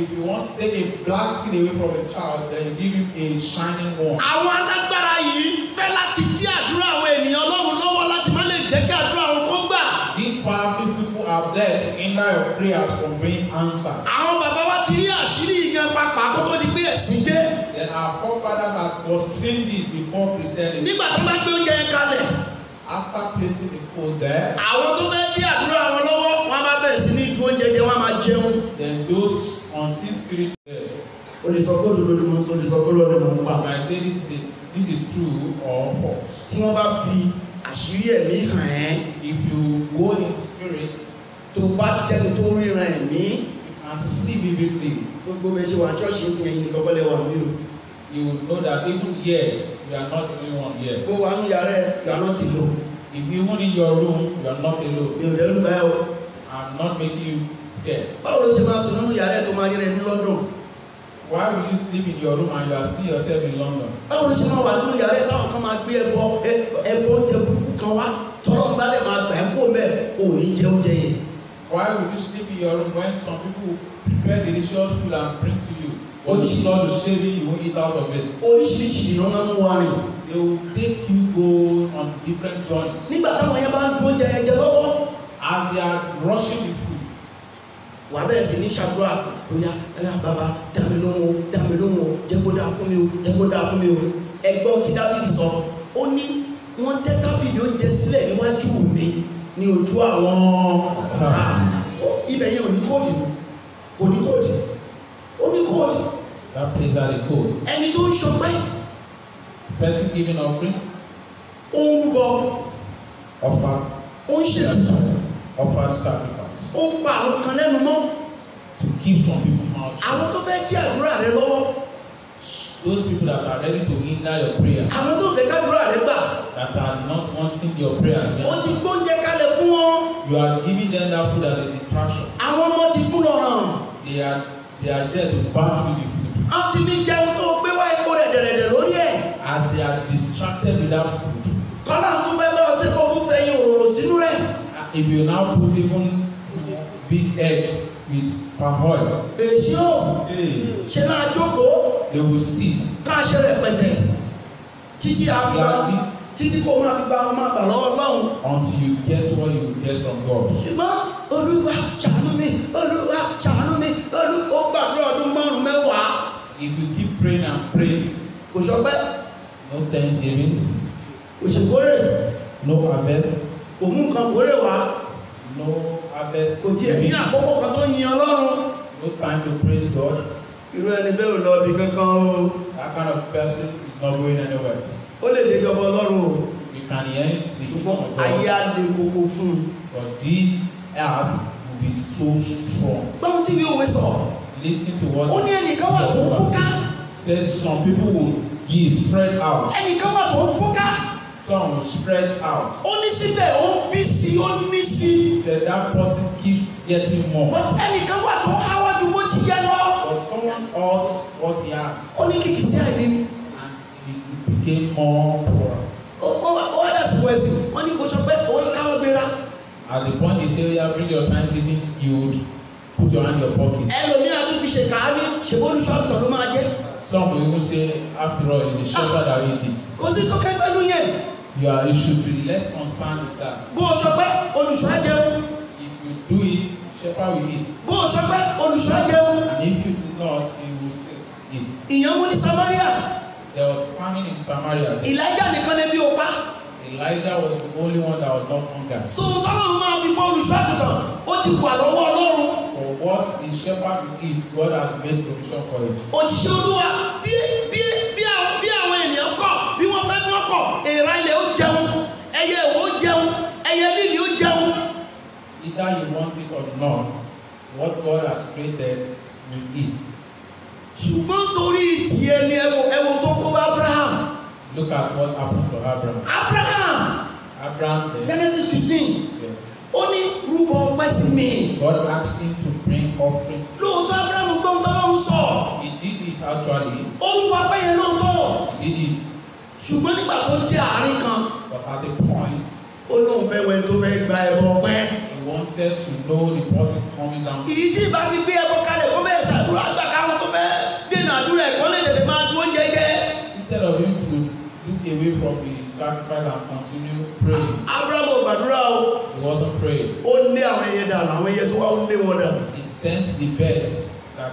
If you want to take a black thing away from a child, then you give him a shining one. Àwọn alágbára yìí fẹ́ láti dí àdúrà àwọn ènìyàn Ọlọ́run lọ́wọ́ láti má lè jẹ́ kí àdúrà wọn kó gbà. These powerful people are there to hinder your prayers from being answered. Àwọn bàbá wa ti rí àṣírí ìyan papà kó tó di pé ẹ̀sìn dé. Then our forefathers had foreseen this before Christianity. Nígbà tó bá gbé oúnjẹ yẹn kalẹ̀. After placing the food there. Àwọn tó fẹ́ dí àdúrà wọn lọ́wọ́, wọ́n á bá bẹ̀rẹ̀ sí ní ju oúnjẹ jẹ, wọ́n á máa jẹun. Then those unseen spirits there. O lè sọ pé òdodo ni mo ń sọ, o lè sọ pé irọ́ ni mo ń pa. I say this is true or false. Tí wọ́n bá fi àṣírí ẹ̀mí hàn ẹ́. If you go in spirit. Tó bá jẹ́ni tó ń ríran ẹ̀mí. You can see vividly. Gbogbo bẹ́ẹ̀ ṣe wà church ń sin ẹ̀yin nìkan kọ́ lẹ wà níbí o. You will know that even here, you are not the only one here. Bó wà ń yàrá ẹ̀, you are not alone. If even in your room, you are not alone. Mi ò dẹ́rù bá ẹ o. I'm not making you scared. Báwo ló ṣe máa sùn nínú yàrá ẹ̀ tó máa rí rẹ ní London? Why will you sleep in your room and you are seeing yourself in London? Báwo ló ṣe máa wà nínú yàrá ẹ̀ táwọn kan máa gbé ẹbọ oúnjẹ burúkú kan wá tọ́lọ́ ń bá lè máa gbà ẹ́ kó mẹ́ ò ní jẹ oúnjẹ yẹn. Why will you sleep in your room when some people prepare delicious food and bring to you? But the Lord will save you, you won't eat out of it. Oríṣiríṣi ìnáná mú wa rìn. They will take you go on different journeys. Nígbà táwọn yẹn bá ń dún oúnjẹ yẹn jẹ lọ́wọ́. As they are rushing the food. Wà á bẹ̀rẹ̀ sí ní ṣàdúrà bóyá ẹ̀yà bàbá dá mi lóhùn o, dá mi lóhùn o, jẹ́ kó dáa fún mi o, jẹ́ kó dáa fún mi o. Ẹ̀gbọ́n tí Dábìlì sọ, ó ní wọ́n tẹ́ tábìlì oúnjẹ sílẹ̀ níwájú mi ní ojú àwọn ọ̀tá. Ibẹ̀ yẹn ò ní kóòdù, kò ní kóòdù, ó ní kóòdù. That place had a code. Ẹni tó ń ṣọpẹ́. Person giving offering. Ó ń rúbọ. Offer. Ó ń ṣètùtù. Offer sacrifice. Ó ń pa àwọn kan lẹ́nu mọ́. To keep some people mouth shut. Àwọn tó fẹ́ jí àdúrà rẹ lọ́wọ́. Those people that are ready to hinder your prayer. Àwọn tó fẹ́ kádúrà rẹ gbà. That are not wanting your prayer. Ó ti gbóúnjẹ kalẹ̀ fún wọn. You are giving them that food as a distraction. Àwọn ọmọ ti fún lọ hàn. They are there to battle with the food. Wọ́n ti ní jẹun tó gbé wá epo rẹ̀ dẹ̀rẹ̀dẹ̀ lórí ẹ̀. As they are distracted with that food. Kọ́lá tún fẹ́ bá ọ sí kó tún fẹ́ yin òróró sínú rẹ̀. If you now put even big egg with palm oil. Èsì o. Ṣé náà jókòó? They will sit. Ká ṣe rẹpẹtẹ. Títí àgbà títí kò máa fi gba ọmọ àgbà lọ́wọ́ Ọlọ́run. Until you get what you get from God. Ṣùgbọ́n Olúwa ṣàánú mi, Olúwa ṣàánú mi, Olúwa ó gbàdúrà ọdún márùn-ún mẹ́wàá. If you keep praying and praying. Kò sọpẹ́. No thanksgiving. Kò ṣèkórè. No harvest. Kò mú nǹkan kórè wá. No harvest. Kò tiẹ̀ ní àkókò kan tó yin Ọlọ́run. No time to praise God. Irú ẹni bẹ́ẹ̀ ò lọ ibi kankan o. That kind of person is not going anywhere. Ó lè dé ìjọba Ọlọ́run o. You can hear it. Ṣùgbọ́n ayé á le koko fún un. But this earth will be so strong. Báwo tí mi ò wé sọ? Listen to what. Ó ní ẹnìkan wà tó ń fúnká. Says some people will give spread out. Ẹnìkan wà tó ń fúnká. Some will spread out. Ó ní síbẹ̀ ó ń bí sí ó ń ní sí. Said that person keeps getting more. But ẹnìkan wà tó ń háwájú bó ti yẹ lọ. But someone us what he asked, Ó ní kìkì sí àìní ni. and he became more poor. Ó wá dàsìkò ẹ̀sìn, wọ́n ní kò sọ pé òun káwọ́ gbéra. At the point they say, yeah, bring your thanksgiving, you would put your hand in your pocket. Ẹlòmíà tún fi ṣèkà á ní ṣèbó olùṣọ́àgùtàn ló máa jẹ́. Some will even say, after all, it's the shepherd that eats it. Kò sí tó kẹ́ pẹ̀lú yẹn. You should be less concerned with that. Bó o sọ pé olùṣọ́ á jẹun. If you do it, shepherd will eat. Bó o sọ pé olùṣọ́ á jẹun. And if you do not, he will still eat. Ìyẹn mú ní Samaria. There was famine in Samaria. Elijah nìkan lè bí o pa. Elijah was the only one that was not hunger. So tọ́lọ́run máa fi bọ́ olùṣọ́ àgùntàn, ó ti wà lọ́wọ́ Ọlọ́run. For what the shepherd will eat, God has made provision for it. Òṣìṣẹ́ Olúwa bí àwọn ènìyàn kọ̀, bí wọ́n fẹ́ wọ́n kọ̀, èèrà ilẹ̀ ó jẹun, ẹyẹ ìwò ó jẹun, ẹyẹ lílì ó jẹun. Either you want it or not, what God has created will eat. Ṣùgbọ́n torí tiẹ̀ ni ẹwọ tó kó bá Abraham. Look at what happened to Abraham. Abraham then, Genesis 15. Yeah. Ó ní rúbọ ọpẹ́ sí mi. God asked him to bring offering. Lóòótọ́ Abraham gbọ́ ohun tọ́lọ́run sọ. He did it actually. Ó rúbọ ọpẹ́ yẹn lóòótọ́. He did it. Ṣùgbọ́n nígbà tó dé àárín kan. But at the point, ó lóun fẹ́ wẹ́n tó fẹ́ gba ẹbọ ọpẹ́. He wanted to know the person coming down. Ìyí tí ìbá fi gbé ẹbọ kalẹ̀ kó bẹ́ẹ̀ ṣàdúrà gbà káwọn tó fẹ́ dènà àdúrà ẹ̀kọ́ lè tètè máa dúró oúnjẹ jẹ. Instead of him to look away from the sacrifice and continue praying. Abraham ò gbàdúrà o. He wasn't praying. Ó lé àwọn ẹyẹ dànù, àwọn ẹyẹ tó wá ó lé wọn dànù. He sent the birds that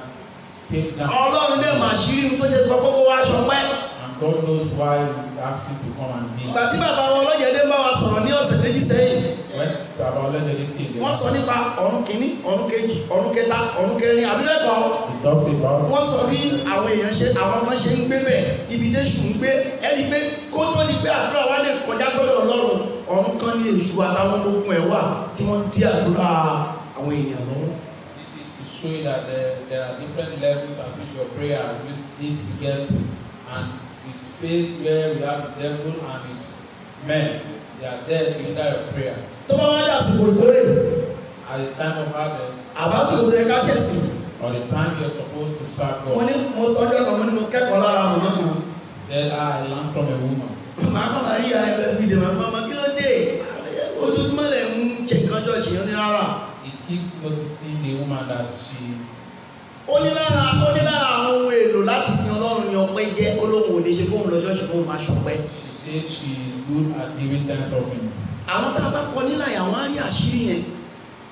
came down. Ọlọ́run lè mà ṣírí ohun tó ṣe sọ pé kó wá ṣọpẹ́. And God knows why he asked him to come and give. Ìgbà tí bàbá wọn Ọlọ́yẹdé ń bá wa sọ̀rọ̀ ní ọ̀sẹ̀ méjì sẹ́yìn. When Baba Ọlọ́yẹdé came, wọ́n sọ nípa ọ̀run kìíní, ọ̀run kejì, ọ̀run kẹta, ọ̀run kẹrin, àbí bẹ́ẹ̀ kọ́. He talks about. Wọ́n sọ bí àwọn èèyàn ṣe àwọn kan ṣe ń gbé bẹ̀, ibi tẹ́ṣù ń gbé, ẹni pé kó tó di pé àdúrà wa lè kọjá sọ́dọ̀ Ọlọ́run, ọ̀run kan ní èṣù àtàwọn ọmọ ogun ẹ̀ wà tí wọ́n dí àdúrà àwọn èèyàn lọ́wọ́. This is to show you that there are different levels at which your prayer needs to get to, and the space where we have the devil and his men, they are there to hinder your prayer. Tó bá wá dàsìkò ìkórè. At the time of harvest. Àbásìkò tó yẹ ká ṣẹ̀sìn. Or the time you are supposed to serve God. Mo ní mo sọ ọjọ́ kan mo ní mo kẹ́kọ̀ọ́ lára màmá kan. Said, I learned from a woman. Màá kàn máa rí àyè every day, màmá kí ló dé? Ojoojúmọ́ lẹ̀ ń ṣe nǹkan ṣọ́ọ̀ṣì ó ní rárá. He keeps noticing the woman that she. Ó ní lára àwọn ohun èlò láti sin Ọlọ́run ni ọpẹ́ jẹ́, ó lóun ò lè ṣe kóun lọ ṣọ́ọ̀ṣì kóun máa ṣọpẹ́. She said she is good at giving thanks offering. Àwọn tá a bá kọ níláyà àwọn á rí àṣírí yẹn.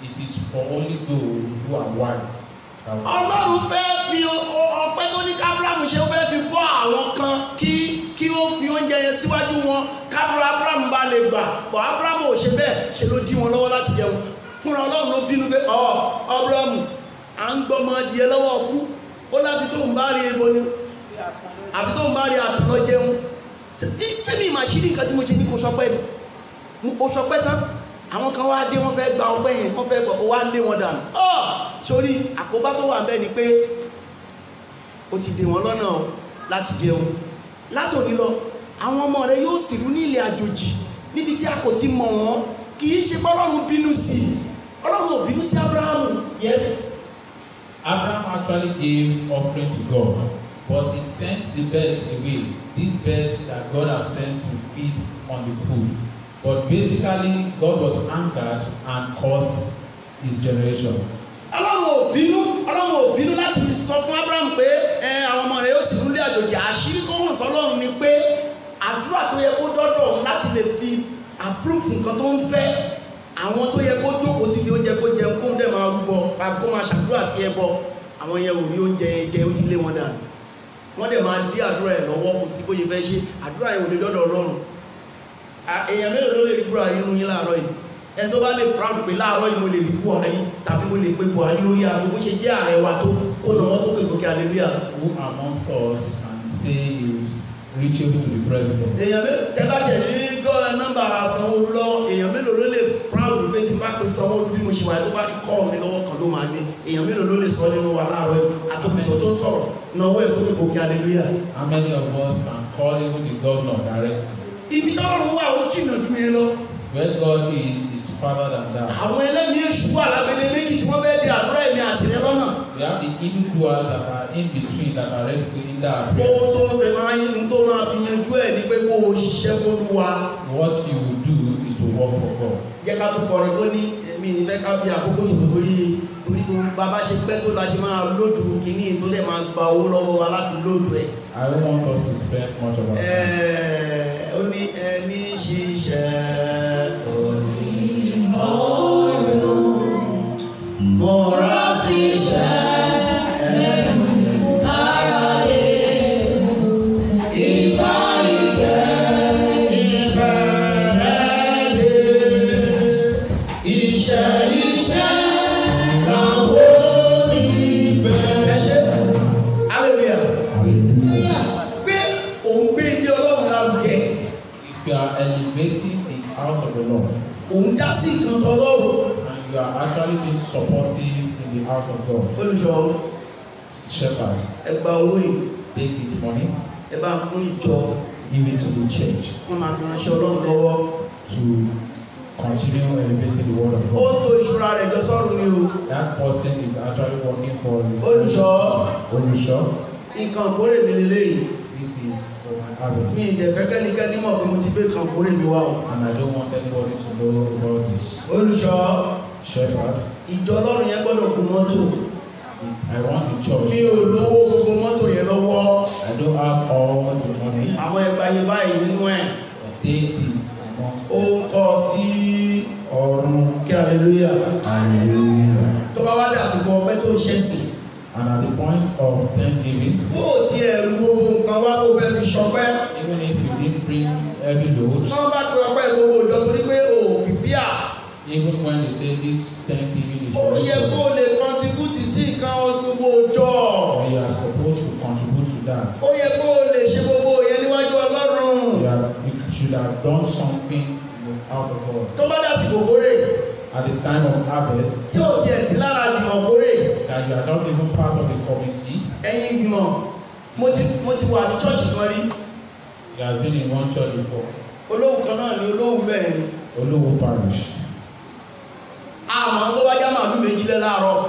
It is for only those who are wise. Ọlọ́run fẹ́ fi ọpẹ́ tó ní kábúrámù ṣe, ó fẹ́ fi bọ́ àwọn kan kí ó fi oúnjẹ yẹn síwájú wọn kábúrá Ábúrámù bá lè gbà, bọ̀ Ábúrámù ò ṣe bẹ́ẹ̀, ṣe ló dí wọn lọ́wọ́ láti jẹun. Fúnra Ọlọ́run ló bínú pé Ábúrámù à ń gbọ́mọ adìyẹ lọ́wọ́ ọkú, ó láti tóun bá rí ebo ni àfi tóun bá rí àtàlọ́ jẹun. Ṣé mi mà ṣírí nǹkan tí mo ṣe ní kò sọpẹ́ ni? Mo sọpẹ́ tán, àwọn kan wá dé, wọ́n fẹ́ gba ọpẹ́ yẹn, wọ́n fẹ́ gbọ́, ó wá lé wọn dànù. Sórí àkóbá tó wà ńbẹ̀ ni pé ó ti dè wọ́n lọ́nà láti jẹun. Látòní lọ, àwọn ọmọ rẹ yóò sì rú ní ilẹ̀ àjòjì níbi tí a kò ti mọ̀ wọ́n. Kì í ṣe pé Ọlọ́run bínú sí i. Ọlọ́run ò bínú sí Abrahamu. Yes. Abraham actually gave offering to God, but he sent the birds away. These birds that God has sent to feed on the food. But basically, God was angered and cursed his generation. Ọlọ́run ò bínú, Ọlọ́run ò bínú láti sọ fún Abraham pé àwọn ọmọ rẹ̀ yóò sì rúlé àjòjì. Àṣírí tó hàn sọ́lọ́run ni pé àdúrà tó yẹ kó dọ́dọ̀ òun láti lè fi approve nǹkan tó ń fẹ́, àwọn tó yẹ kó jókòó síbi oúnjẹ kó jẹun kó ń dẹ̀ máa rúbọ kó máa ṣàdúrà sí ẹbọ, àwọn yẹn ò rí oúnjẹ yẹn jẹ, ó ti lé wọn dànù. Wọ́n dẹ̀ máa dí àdúrà ẹ̀ lọ́wọ́, kò sí bóyá fẹ́ ṣe àdúrà yẹn ò lè dọ́dọ̀ Ọlọ́run. Èèyàn mélòó ló lè rí Buhari nínú yín láàárọ̀ yìí? Ẹni tó bá lè proud pé láàárọ̀ yìí mo lè rí Buhari tàbí mo lè pe Buhari lórí aago bó ṣe jẹ́ ààrẹ wa tó kó nà wọ́n sókè gòkè hallelujah. Who amongst us can say he is reachable to the president? Èèyàn mélòó tẹ́lá tẹ̀ ní nọ́mbà Sanwó-Olú lọ́wọ́, èèyàn mélòó ló lè proud pé tí n bá pe Sanwó-Olú bí mo ṣe wà tó bá ní kọ́ mi lọ́wọ́ kan ló máa ní. Èèyàn mélòó ló lè sọ nínú wa láàárọ̀ yìí? Àtòkùsọ tó ń sọ̀rọ̀ náwó ẹ̀ sókè gòkè hallelujah. How many of us can call even the governor directly? Ibi tọ́lọ́run wà ó jìnnà ju yẹn lọ. Where God is farther than that. Àwọn ẹlẹ́mìí èṣù wà lábẹ́lẹ́ méjì tí wọ́n fẹ́ di àdúrà èmi àti rẹ lọ́nà. We have the evil doers that are in between that are ready to hinder our prayer. Ohun tó fẹ́ máa ń tó máa fi yanjú ẹ̀ ni pé kó o ṣiṣẹ́ f'Olúwa. What you will do is to work for God. Jẹ́ ká tún kọrin tó ní èmi ní fẹ́ ká fi àkókò ṣòfò torí torí tó bàbá ṣe pẹ́ tó la ṣe máa lóòdù kínní tó dẹ̀ máa gba owó lọ́wọ́ wa láti lóòdù ẹ̀. I don't want us to spend much of our time. Ó ní ẹni ṣiṣẹ́ òní ọ̀run mọ̀ra ti ṣẹ́ ẹ̀fún aráyé ìbá ìgbẹ́ ìfẹ́ rẹ̀ dé iṣẹ́ iṣẹ́ làwọn oníbẹ̀. Ẹ ṣé, hallelujah. Hallelujah. Pé òun gbé ilé Ọlọ́run lárugẹ. If you are elevating the house of the Lord, Òun dá sí nǹkan tọlọ́run. and you are actually being supportive in the house of God, Olùṣọ́, shepherd, ẹ gba owó yìí, take this money, ẹ bá fún ìjọ, give it to the church wọ́n máa fi ránṣẹ́ Ọlọ́run lọ́wọ́. to continue elevating the word of Ó God. ń to ìṣúra rẹ̀ jọ sọ́run ni o. That person is actually working for his Olùṣọ́, Olùṣọ́, nǹkan ìkórè mi lélẹ́yìí. this is for my harvest, Mi ì dẹ̀ fẹ́ kẹ́nikẹ́ni mọ̀ pé mo ti gbé nǹkan ìkórè mi wá o. and I don't want anybody to know about this. Olùṣọ́, Shepherd, ìjọ Ọlọ́run yẹn gbọ́dọ̀ gun mọ́tò. I want the church. Mi ò lówó gbogbo mọ́tò yẹn lọ́wọ́. I don't have all the money. Àwọn ẹgbàá yẹn báyìí nínú ẹ̀. But take this amount. Ó ń kọ́ sí ọ̀run kí hallelujah. Hallelujah. Tó bá wá dàsìkò ọpẹ́ tó ń ṣẹ̀sìn. And at the point of thanksgiving, Bó o tiẹ̀ ru gbogbo nǹkan wá kó fẹ́ fi ṣọpẹ́. even if you didn't bring heavy loads, Wọ́n bá pe ọpẹ́ gbogbo ìjọ torí pé o ò pìpíà. even when they say this thanksgiving is Ó for yẹ kó o you, lè contribute sí nǹkan gbogbo ìjọ. you are supposed to contribute to that. Ó yẹ kó o lè ṣe gbogbo ìyẹn níwájú Ọlọ́run. You should have done something in the house of God. Tó bá dàsìkò kórè, At the time of harvest, tí ò tiẹ̀ sí lára ìgbìmọ̀ kórè, that you are not even part of the committee. ẹ̀yin ìgbìmọ̀, mo ti wà ní chọ́ọ̀chì kan rí. He has been in one church before, Olóhùn kan náà ni olóhùn bẹ́ẹ̀ ni. Olowo Parish. Àmọ́ tó wá já màálù méjì lẹ́ láàárọ̀.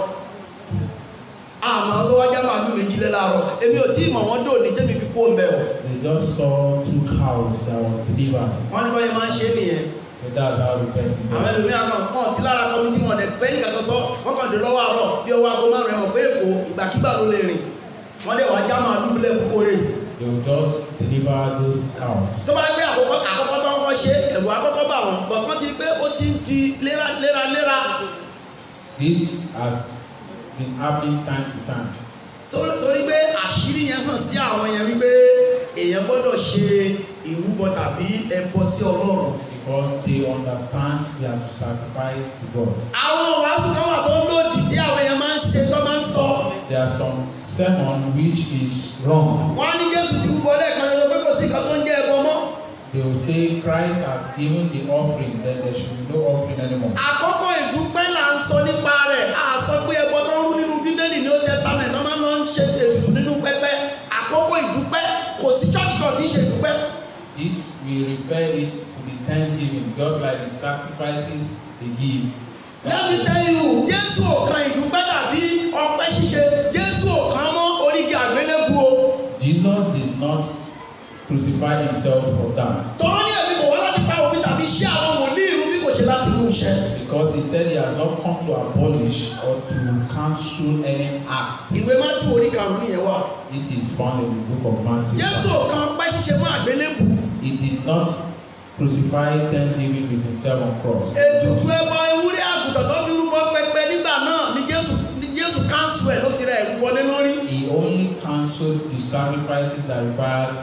Àmọ́ tó wá já màálù méjì lẹ́ láàárọ̀. Èmi ò tí ì mọ̀ wọ́n dò ní tẹ́mi fi kó ń bẹ̀ o. They just saw two cows that was delivered. Wọ́n ní báyìí máa ń ṣe é nìyẹn. So that's how the person Àwọn does. ẹlòmíràn kan kàn sí lára kọ́mítì wọn dẹ̀ pẹ́ nìkan kan sọ wọ́n kàn dé lọ́wọ́ àárọ̀ bí ọwọ́ aago márùn-ún ẹ̀wọ̀n pé Èkó ìgbàkigbà ló lè rìn. Wọ́n dẹ̀ wá já màálù lẹ́ fún kórè. They will just deliver those cows. Tó bá gbé àkọ́kọ́ àkọ́kọ́ tó kọ́kọ́ ṣe ẹ̀rù àkọ́kọ́ bà wọ́n bọ̀ wọ́n ti rí pé ó ti ń di léra léra léra. This has been happening time to time. Torí pé àṣírí yẹn hàn sí àwọn yẹn wípé èèyàn gbọ́dọ̀ ṣe ìrúbọ tàbí ẹbọ sí Ọlọ́run. Because they understand they have to sacrifice to God. Àwọn wàásù kan wà tó lòdì tí àwọn èèyàn máa ń ṣe tó máa ń sọ. There are some sermon which is wrong. Wọ́n á ní Jésù ti rúbọ lẹ́ẹ̀kan ṣoṣo pé kò sí nǹkan tó ń jẹ́ ẹbọ mọ́. They will say Christ has given the offering, then there should be no offering anymore. Àkọ́kọ́ ìdúpẹ́ là ń sọ nípa rẹ̀. A sọ pé ẹbọ tó ń rú nínú Bíbélì ní Old Testament tó máa ń lọ ń ṣe ètùtù nínú pẹpẹ. Àkọ́kọ́ ìdúpẹ́ kò sí church kan tí ń ṣe ìdúpẹ́. This we refer it to the thanksgiving, just like the sacrifices they give. Let me tell you, Jésù ò kan ìdúpẹ́ tàbí ọpẹ́ ṣíṣe. Jésù ò kan mọ́ orígi àgbélébùú o. Jesus did not crucify himself for that. Tọ́lá ní èmi kò wá láti pa òfin tàbí iṣẹ́ àwọn wòlíì run bí kò ṣe láti mú iṣẹ́. Because he said he has not come to abolish or to cancel any act. Ìwé Mátíù orí karùn-ún nìyẹn wà. This is found in the book of Matthew. Jésù ò kan ọpẹ́ ṣíṣe mọ́ àgbélébùú. He did not crucify thanksgiving with himself on cross. Ètùtù ẹbọ ewúrẹ́ àgùntàn tó fi rúbọ pẹpẹ nígbà náà ni Jésù káńsù ẹ̀ ló fi rẹ̀ wọlé lórí. He only cancelled the sacrifices that requires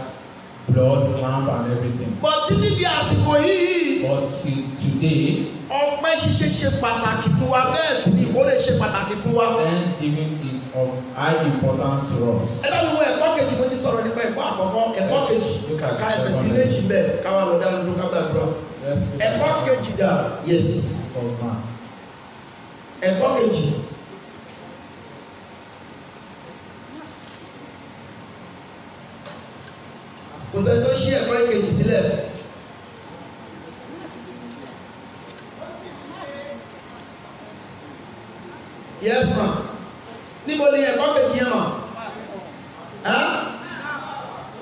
blood, lamb, and everything. But títí di àsìkò yìí, But till today, ọpẹ́ ṣíṣe ṣe pàtàkì fún wa bẹ́ẹ̀ sì ni ìkórè ṣe pàtàkì fún wa. thanksgiving is of high importance to us. Ẹ bá mi wo ẹ̀kọ́ kejì, mo ti sọ̀rọ̀ nípa ẹ̀kọ́ àkọ́kọ́, ẹ̀kọ́ kejì kàkà ẹsẹ̀ bí méjì bẹ́ẹ̀ káwá lọ dáná dúró ká gbàdúrà. Let's look at Ẹ̀kọ́ kejì dà, yes, the book of Mark. ẹ̀kọ́ kejì. Kò sẹ́ni tó ṣí ẹ̀kọ́ kejì sílẹ̀. Yes ma. Níbo ni ẹ̀kọ́ kejì yẹn ma?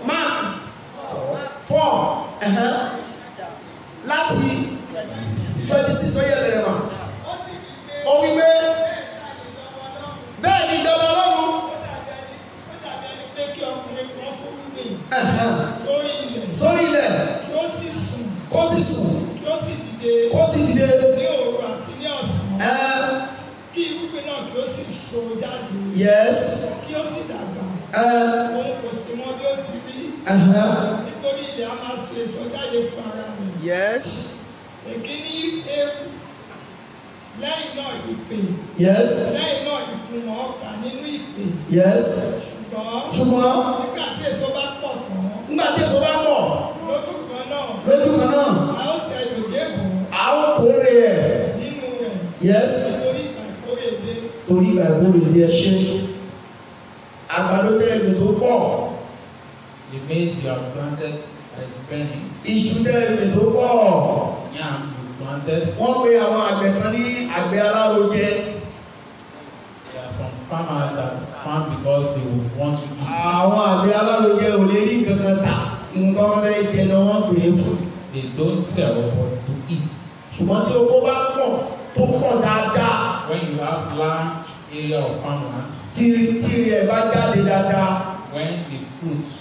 Mark 4 láti 26 ó yẹ bẹ̀rẹ̀ ma. Ó wí pé bẹ́ẹ̀ ni ìjọba Ọlọ́run sórí ilẹ̀ kó sì sùn kó sì dìde ní òru àti ní ọ̀sán kí irúgbìn náà kí ó sì so jáde. Yes. Kí ó sì dàgbà. Òun kò sì mọ bí ó ti rí. Nítorí ilẹ̀ a máa so èso jáde fún ara rẹ̀. Yes. Èkíní ewu lẹ́yìn náà ìpè. Yes. Lẹ́yìn náà ìkùnà ọkà nínú ìpè. Yes. Ṣùgbọ́n nígbà tí èso bá pọ̀ tán. Nígbà tí èso bá pọ̀. Lójú kan náà. Lójú kan náà. A ó tẹ dòjé bò. A ó kórè ẹ̀. Nínú rẹ̀. Yes. Torí ìgbà ìkórè dé. Torí ìgbà ìkórè dé ẹ ṣe. Àgbàdo tẹ ẹgbẹ̀ tó pọ̀. The maize you have planted is burning. Iṣu tẹ ẹgbẹ̀ tó pọ̀. Yam you planted. Wọ́n pe àwọn àgbẹ̀ kan ní àgbẹ̀ alárojẹ. There are some farmers that farm because they want to eat. Àwọn àgbẹ̀ alárojẹ ò lè rí nǹkan kan tà. Nǹkan wọn fẹ́ jẹ ni wọ́n pè é fún. They don't sell but to eat. Ṣùgbọ́n tí owó bá pọ̀ tó pọ̀ dáadáa. When you have large area of farmland. Tí ẹ̀ bá jáde dáadáa. When the fruits,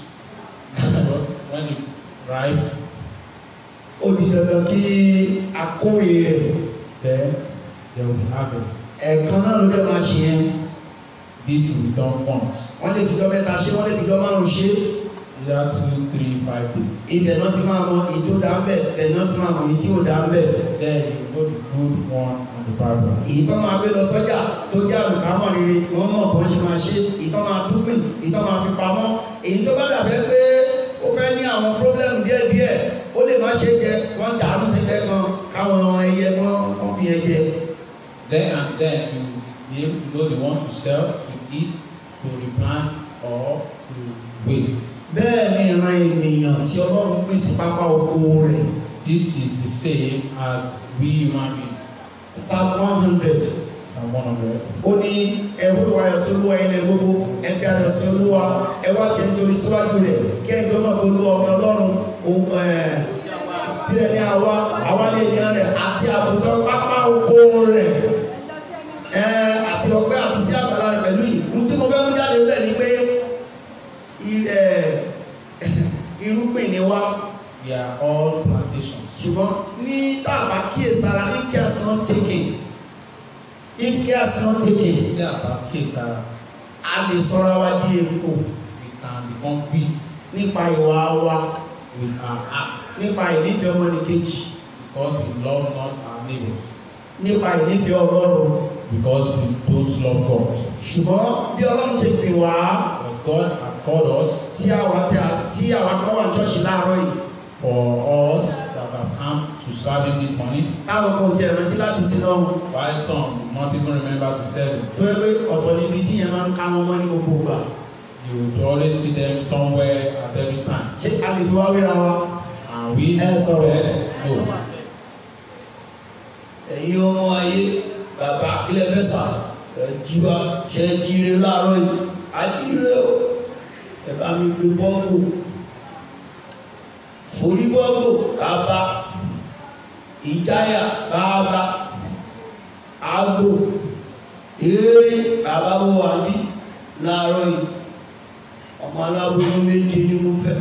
when it ripes. Ó di dandan kí a kórè rẹ̀. Then there will be harvest. Ẹ̀ẹ̀kan náà ló dẹ̀ máa ṣe yẹn. This will be done once. Wọ́n lè fìjọ́ mẹ́ta ṣe, wọ́n lè fìjọ́ márùn-ún ṣe. Either 2, 3, 5 days. Ibẹ̀ náà ti máa mọ èyí tó dá ń bẹ̀, ibẹ̀ náà ti máa mọ èyí tí ò dá ń bẹ̀. Then you know the good one and the bad one. Èyí tó máa gbé lọ sọ́jà tó jẹ́ àlùkámọ̀ rere, wọ́n mọ̀ bọ́n ṣe máa ṣe, èyí tó máa túgbìn, èyí tó máa fi pamọ́. Èyí tó bá dàbẹ́ pé ó fẹ́ ní àwọn problem díẹ̀díẹ̀, ó lè má ṣe jẹ, wọ́n dàánú sí ẹgbẹ́ kan káwọn ẹyẹ wọ́n fi yẹn jẹ. Then and then you be able to know the one to sell, to eat, to replant or to waste. Bẹ́ẹ̀ ni ìran ènìyàn tí Ọlọ́run pín sí pápá oko rẹ̀. This is the same as we human beings. Psalm 100. Psalm 100. Ó ní ẹ wá ìwà ayọ̀ sí Olúwa ilẹ̀ gbogbo, ẹ fi ayọ̀ sí Olúwa, ẹ wá ti ń torí síwájú rẹ̀, kí ẹjọ́ náà kó Olúwa ọmọ Ọlọ́run tirẹ̀ ní àwa, àwa ní ènìyàn rẹ̀ àti àgùntàn pápá oko rẹ̀. Àti ọpẹ́ àti sí àgbàlá rẹ̀ pẹ̀lú yìí. Ohun tí mo fẹ́ mú jáde bẹ́ẹ̀ ni pé irúgbìn ni wá. We are all plantations. Ṣùgbọ́n ní tá a bá kíyèsára, if care is not taken, if care is not taken, Tí a bá kíyèsára, a lè sọra wa di èpò. We can become weeds. Nípa ìwà wa. With our acts. Nípa ìnífẹ̀ẹ́ ọmọnìkejì. Because we love not our neighbors. Nípa ìnífẹ̀ẹ́ Ọlọ́run. Because we don't love God. Ṣùgbọ́n bí Ọlọ́run ṣe pè wá. But God has called us. Tí àwa kan wà ṣọ́ọ̀ṣì láàárọ̀ yìí. For us that have come to serve him this morning. Táwọn kan ti rántí láti sin lọ́run. While some do not even remember to serve him. Tó yẹ pé ọ̀tọ̀ níbi tí yẹn máa ń ká wọn mọ́ ní gbogbo ìgbà. You would always see them somewhere at every time. Ṣé a lè fi wá wéra wa? And we ẹ sọ̀rọ̀. No. Ẹ̀yin ọmọ ayé bàbá ilẹ̀ fẹ́sà ẹ̀ jí wa ṣe jíire láàárọ̀ yìí. A jíire o. Ẹ bá mi gbé fọ́ọ̀kù. Forí fọ́ọ̀kù bàbá. Ìjáyà bàbá. Àgbò. Eré bàbá wo wà bí láàárọ̀ yìí. Ọmọ aláboyún méje ni mo fẹ́.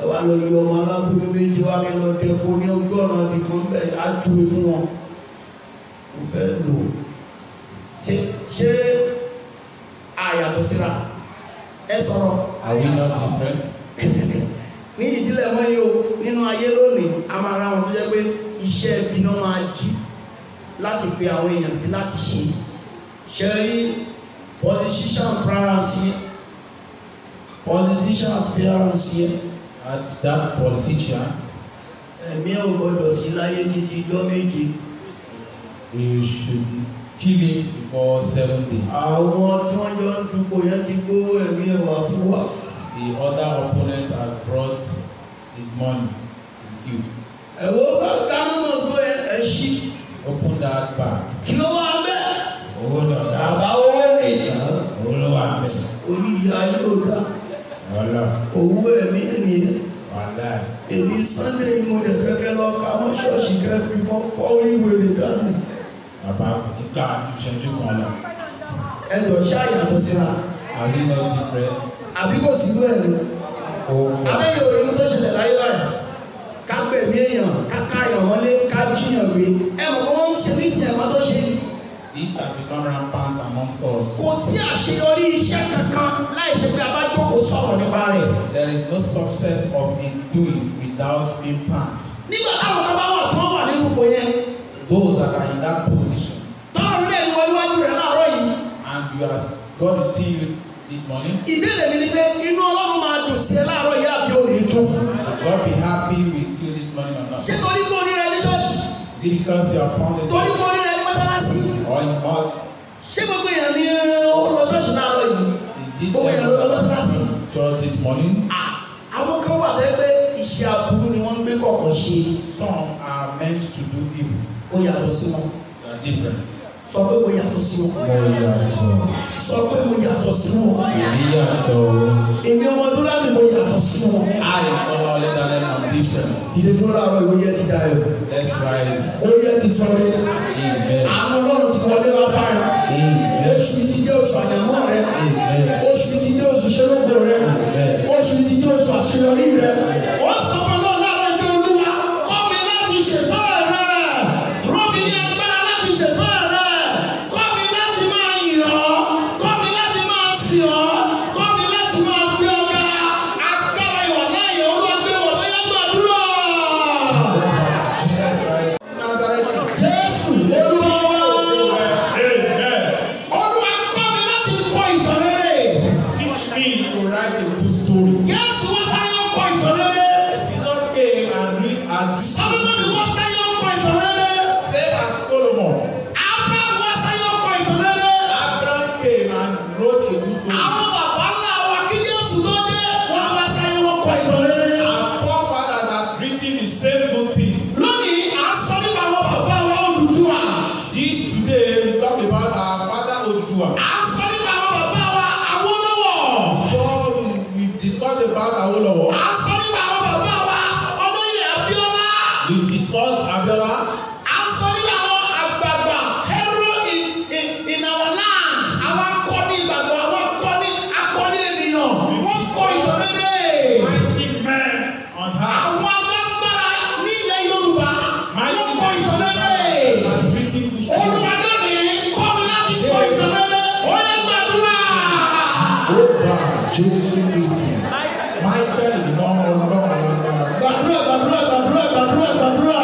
Ẹ wá lọ yọ ọmọ aláboyún méje wá kí lọ dẹ́kun ní ojú ọ̀nà ibìkan bẹ́ẹ̀ á júwe fún wọn. Mo fẹ́ lò ó. Ṣé àyàtọ̀ síra? Ẹ sọ̀rọ̀. Are we not different? Ní ìdílé wọn yìí o, nínú ayé lónìí, a máa ra wọn tó jẹ́ pé iṣẹ́ ibi náà máa jí láti pe àwọn èèyàn sí láti ṣe. Ṣé rí politician parents yẹn? Politician parents yẹn. That's that politician. Ẹ̀mí ò gbọdọ̀ sí láyé títí ijọ́ méje. You should kill him before 7 days. Àwọn tí wọ́n jọ ń dupò yẹn ti gbówó ẹ̀mí ẹ̀ wá fún wa. The other opponent has brought his money to you. Ẹ̀wọ́ bá dáná mọ̀ pé ẹ ṣí. Open that bag. Kí ló wá bẹ́ẹ̀? Owó lọ̀gá Ìyá yóò dá. Owó ẹ̀mí ènìyàn. Èmi Sunday mo lè fẹ́kẹ́ lọ ká mọ́ ṣọ́ọ̀ṣì kẹ́kẹ́ mọ́ fọ́ orí wèrè dànù. Bàbá nígbà ìṣẹ́jú kan lọ. Ẹ jọ ṣá ìyàtọ̀ síra. Àbí lọ sí rẹ. Àbí kò sí irú ẹ̀ lọ. Abẹ́yẹ òyìnbó tó ṣẹlẹ̀ láyé báyìí. Ká gbẹ̀mí èèyàn, ká káyàn mọ́lé, ká jíyàn gbé. Ẹ mọ̀ pé wọ́n ń ṣe mítìn ẹ̀kọ́ tó ṣe. This has become rampant amongst us. Kò sí àṣeyọrí iṣẹ́ kankan láì ṣe pé a bá jókòó sọ̀rọ̀ nípa rẹ̀. There is no success of a doing without being planned. Nígbà táwọn kan bá wà tí wọ́n wà nínú ipò yẹn. Those that are in that position. Tọ́lọ́run lè wọ iwájú rẹ̀ láàárọ̀ yìí. And you are God to see you this morning. Ìbéèrè mi ni pé inú Ọlọ́run máa dùn sí ẹ láàárọ̀ yìí àbí òní dùn. Will God be happy with you this morning or not? Ṣé torí pé orí rẹ ní ṣọ́ọ̀ṣì? Is it because you are found in Torí pé orí rẹ ní mọ́ṣáláṣí? or in mosque? Ṣé gbogbo èèyàn ní ó lọ ṣọ́ọ̀ṣì láàárọ̀ yìí? Is it Gbogbo èèyàn ló lọ mọ́ṣáláṣí? church this morning? Àwọn kan wà tó yẹ pé iṣẹ́ aburú ni wọ́n ń gbé kọ̀ọ̀kan ṣe. Some are meant to do evil. Ó yàtọ̀ sí wọn. They are different. Sọ pé mo yàtọ̀ sí wọn. Mo yàtọ̀. Sọ pé mo yàtọ̀ sí wọn. Èmi yàtọ̀. Èmi ọmọ Dúlámì mo yàtọ̀ sí wọn. I, Olawale Daniel, am different. Ìdè dúró láàárọ̀ ìwé yẹn ti dayọ̀. Let's rise. Ó yẹ ti sọ̀rọ̀. Amen. Àánú Ọlọ́run ti wọlé wá báyìí. Amen. Oṣù ti jẹ́ oṣù àyànmọ́ rẹ. Amen. Oṣù ti jẹ́ oṣù ṣẹlógo rẹ. Amen. Oṣù ti jẹ́ oṣù àṣeyọrí rẹ. Ó sọ fún Ọlọ́run láàárọ̀ ìjọ Olúwa, kọ́ mi láti ṣètò rẹ. Rọ̀ mí ní agbára láti ṣètò rẹ. Kọ́ mi láti máa yìn ọ́. Kọ́ mi láti máa sìn ọ́. Kọ́ mi láti máa gbé ọ ga. Agbára ìwà láàyè Olúwa gbé wọ̀ bóyá gbàdúrà. Jesus Christ. Nazareth. Jésù Olúwa wa. Amen. Olúwa kọ́ mi láti kọ ìtàn rere. Teach me to write a good story. Jésù wá sáyé ó kọ ìtàn rere. Jesus came and read and Sólómọ́nì wá sáyé ó kọ ìtàn rere. say as Solomon. Ábúráhámù wá sáyé ó kọ ìtàn rere. Abraham came and wrote a good story. Àwọn bàbá ńlá wa kí Jésù tó dé, wọ́n wá sáyé wọ́n kọ ìtàn rere. Our forefathers have written the same good thing. Lónìí, à ń sọ nípa àwọn bàbá wa Odùduwà. This today we talk about our father Oduduwa. À ń sọ nípa àwọn bàbá wa Awólọ́wọ̀. God, we discussed about Awolowo. À ń sọ nípa àwọn bàbá wa Olóyè Abíọ́lá. We discussed Abiola. À ń sọ nípa àwọn àgbààgbà hero in our land. Àwọn akọni ìgbàgbọ́, àwọn akọni ènìyàn, wọ́n kọ ìtàn rere. Mighty men on earth. Àwọn alágbára ní ilẹ̀ Yorùbá, wọ́n kọ ìtàn rere. And written good story. Olúwa lónìí kọ́ mi láti kọ ìtàn rere. Ó yẹ gbàdúrà. Olúwa Jésù Kristi. Michael ìmọ̀ Ọlọ́run alágbára. Gbàdúrà, gbàdúrà, gbàdúrà, gbàdúrà, gbàdúrà.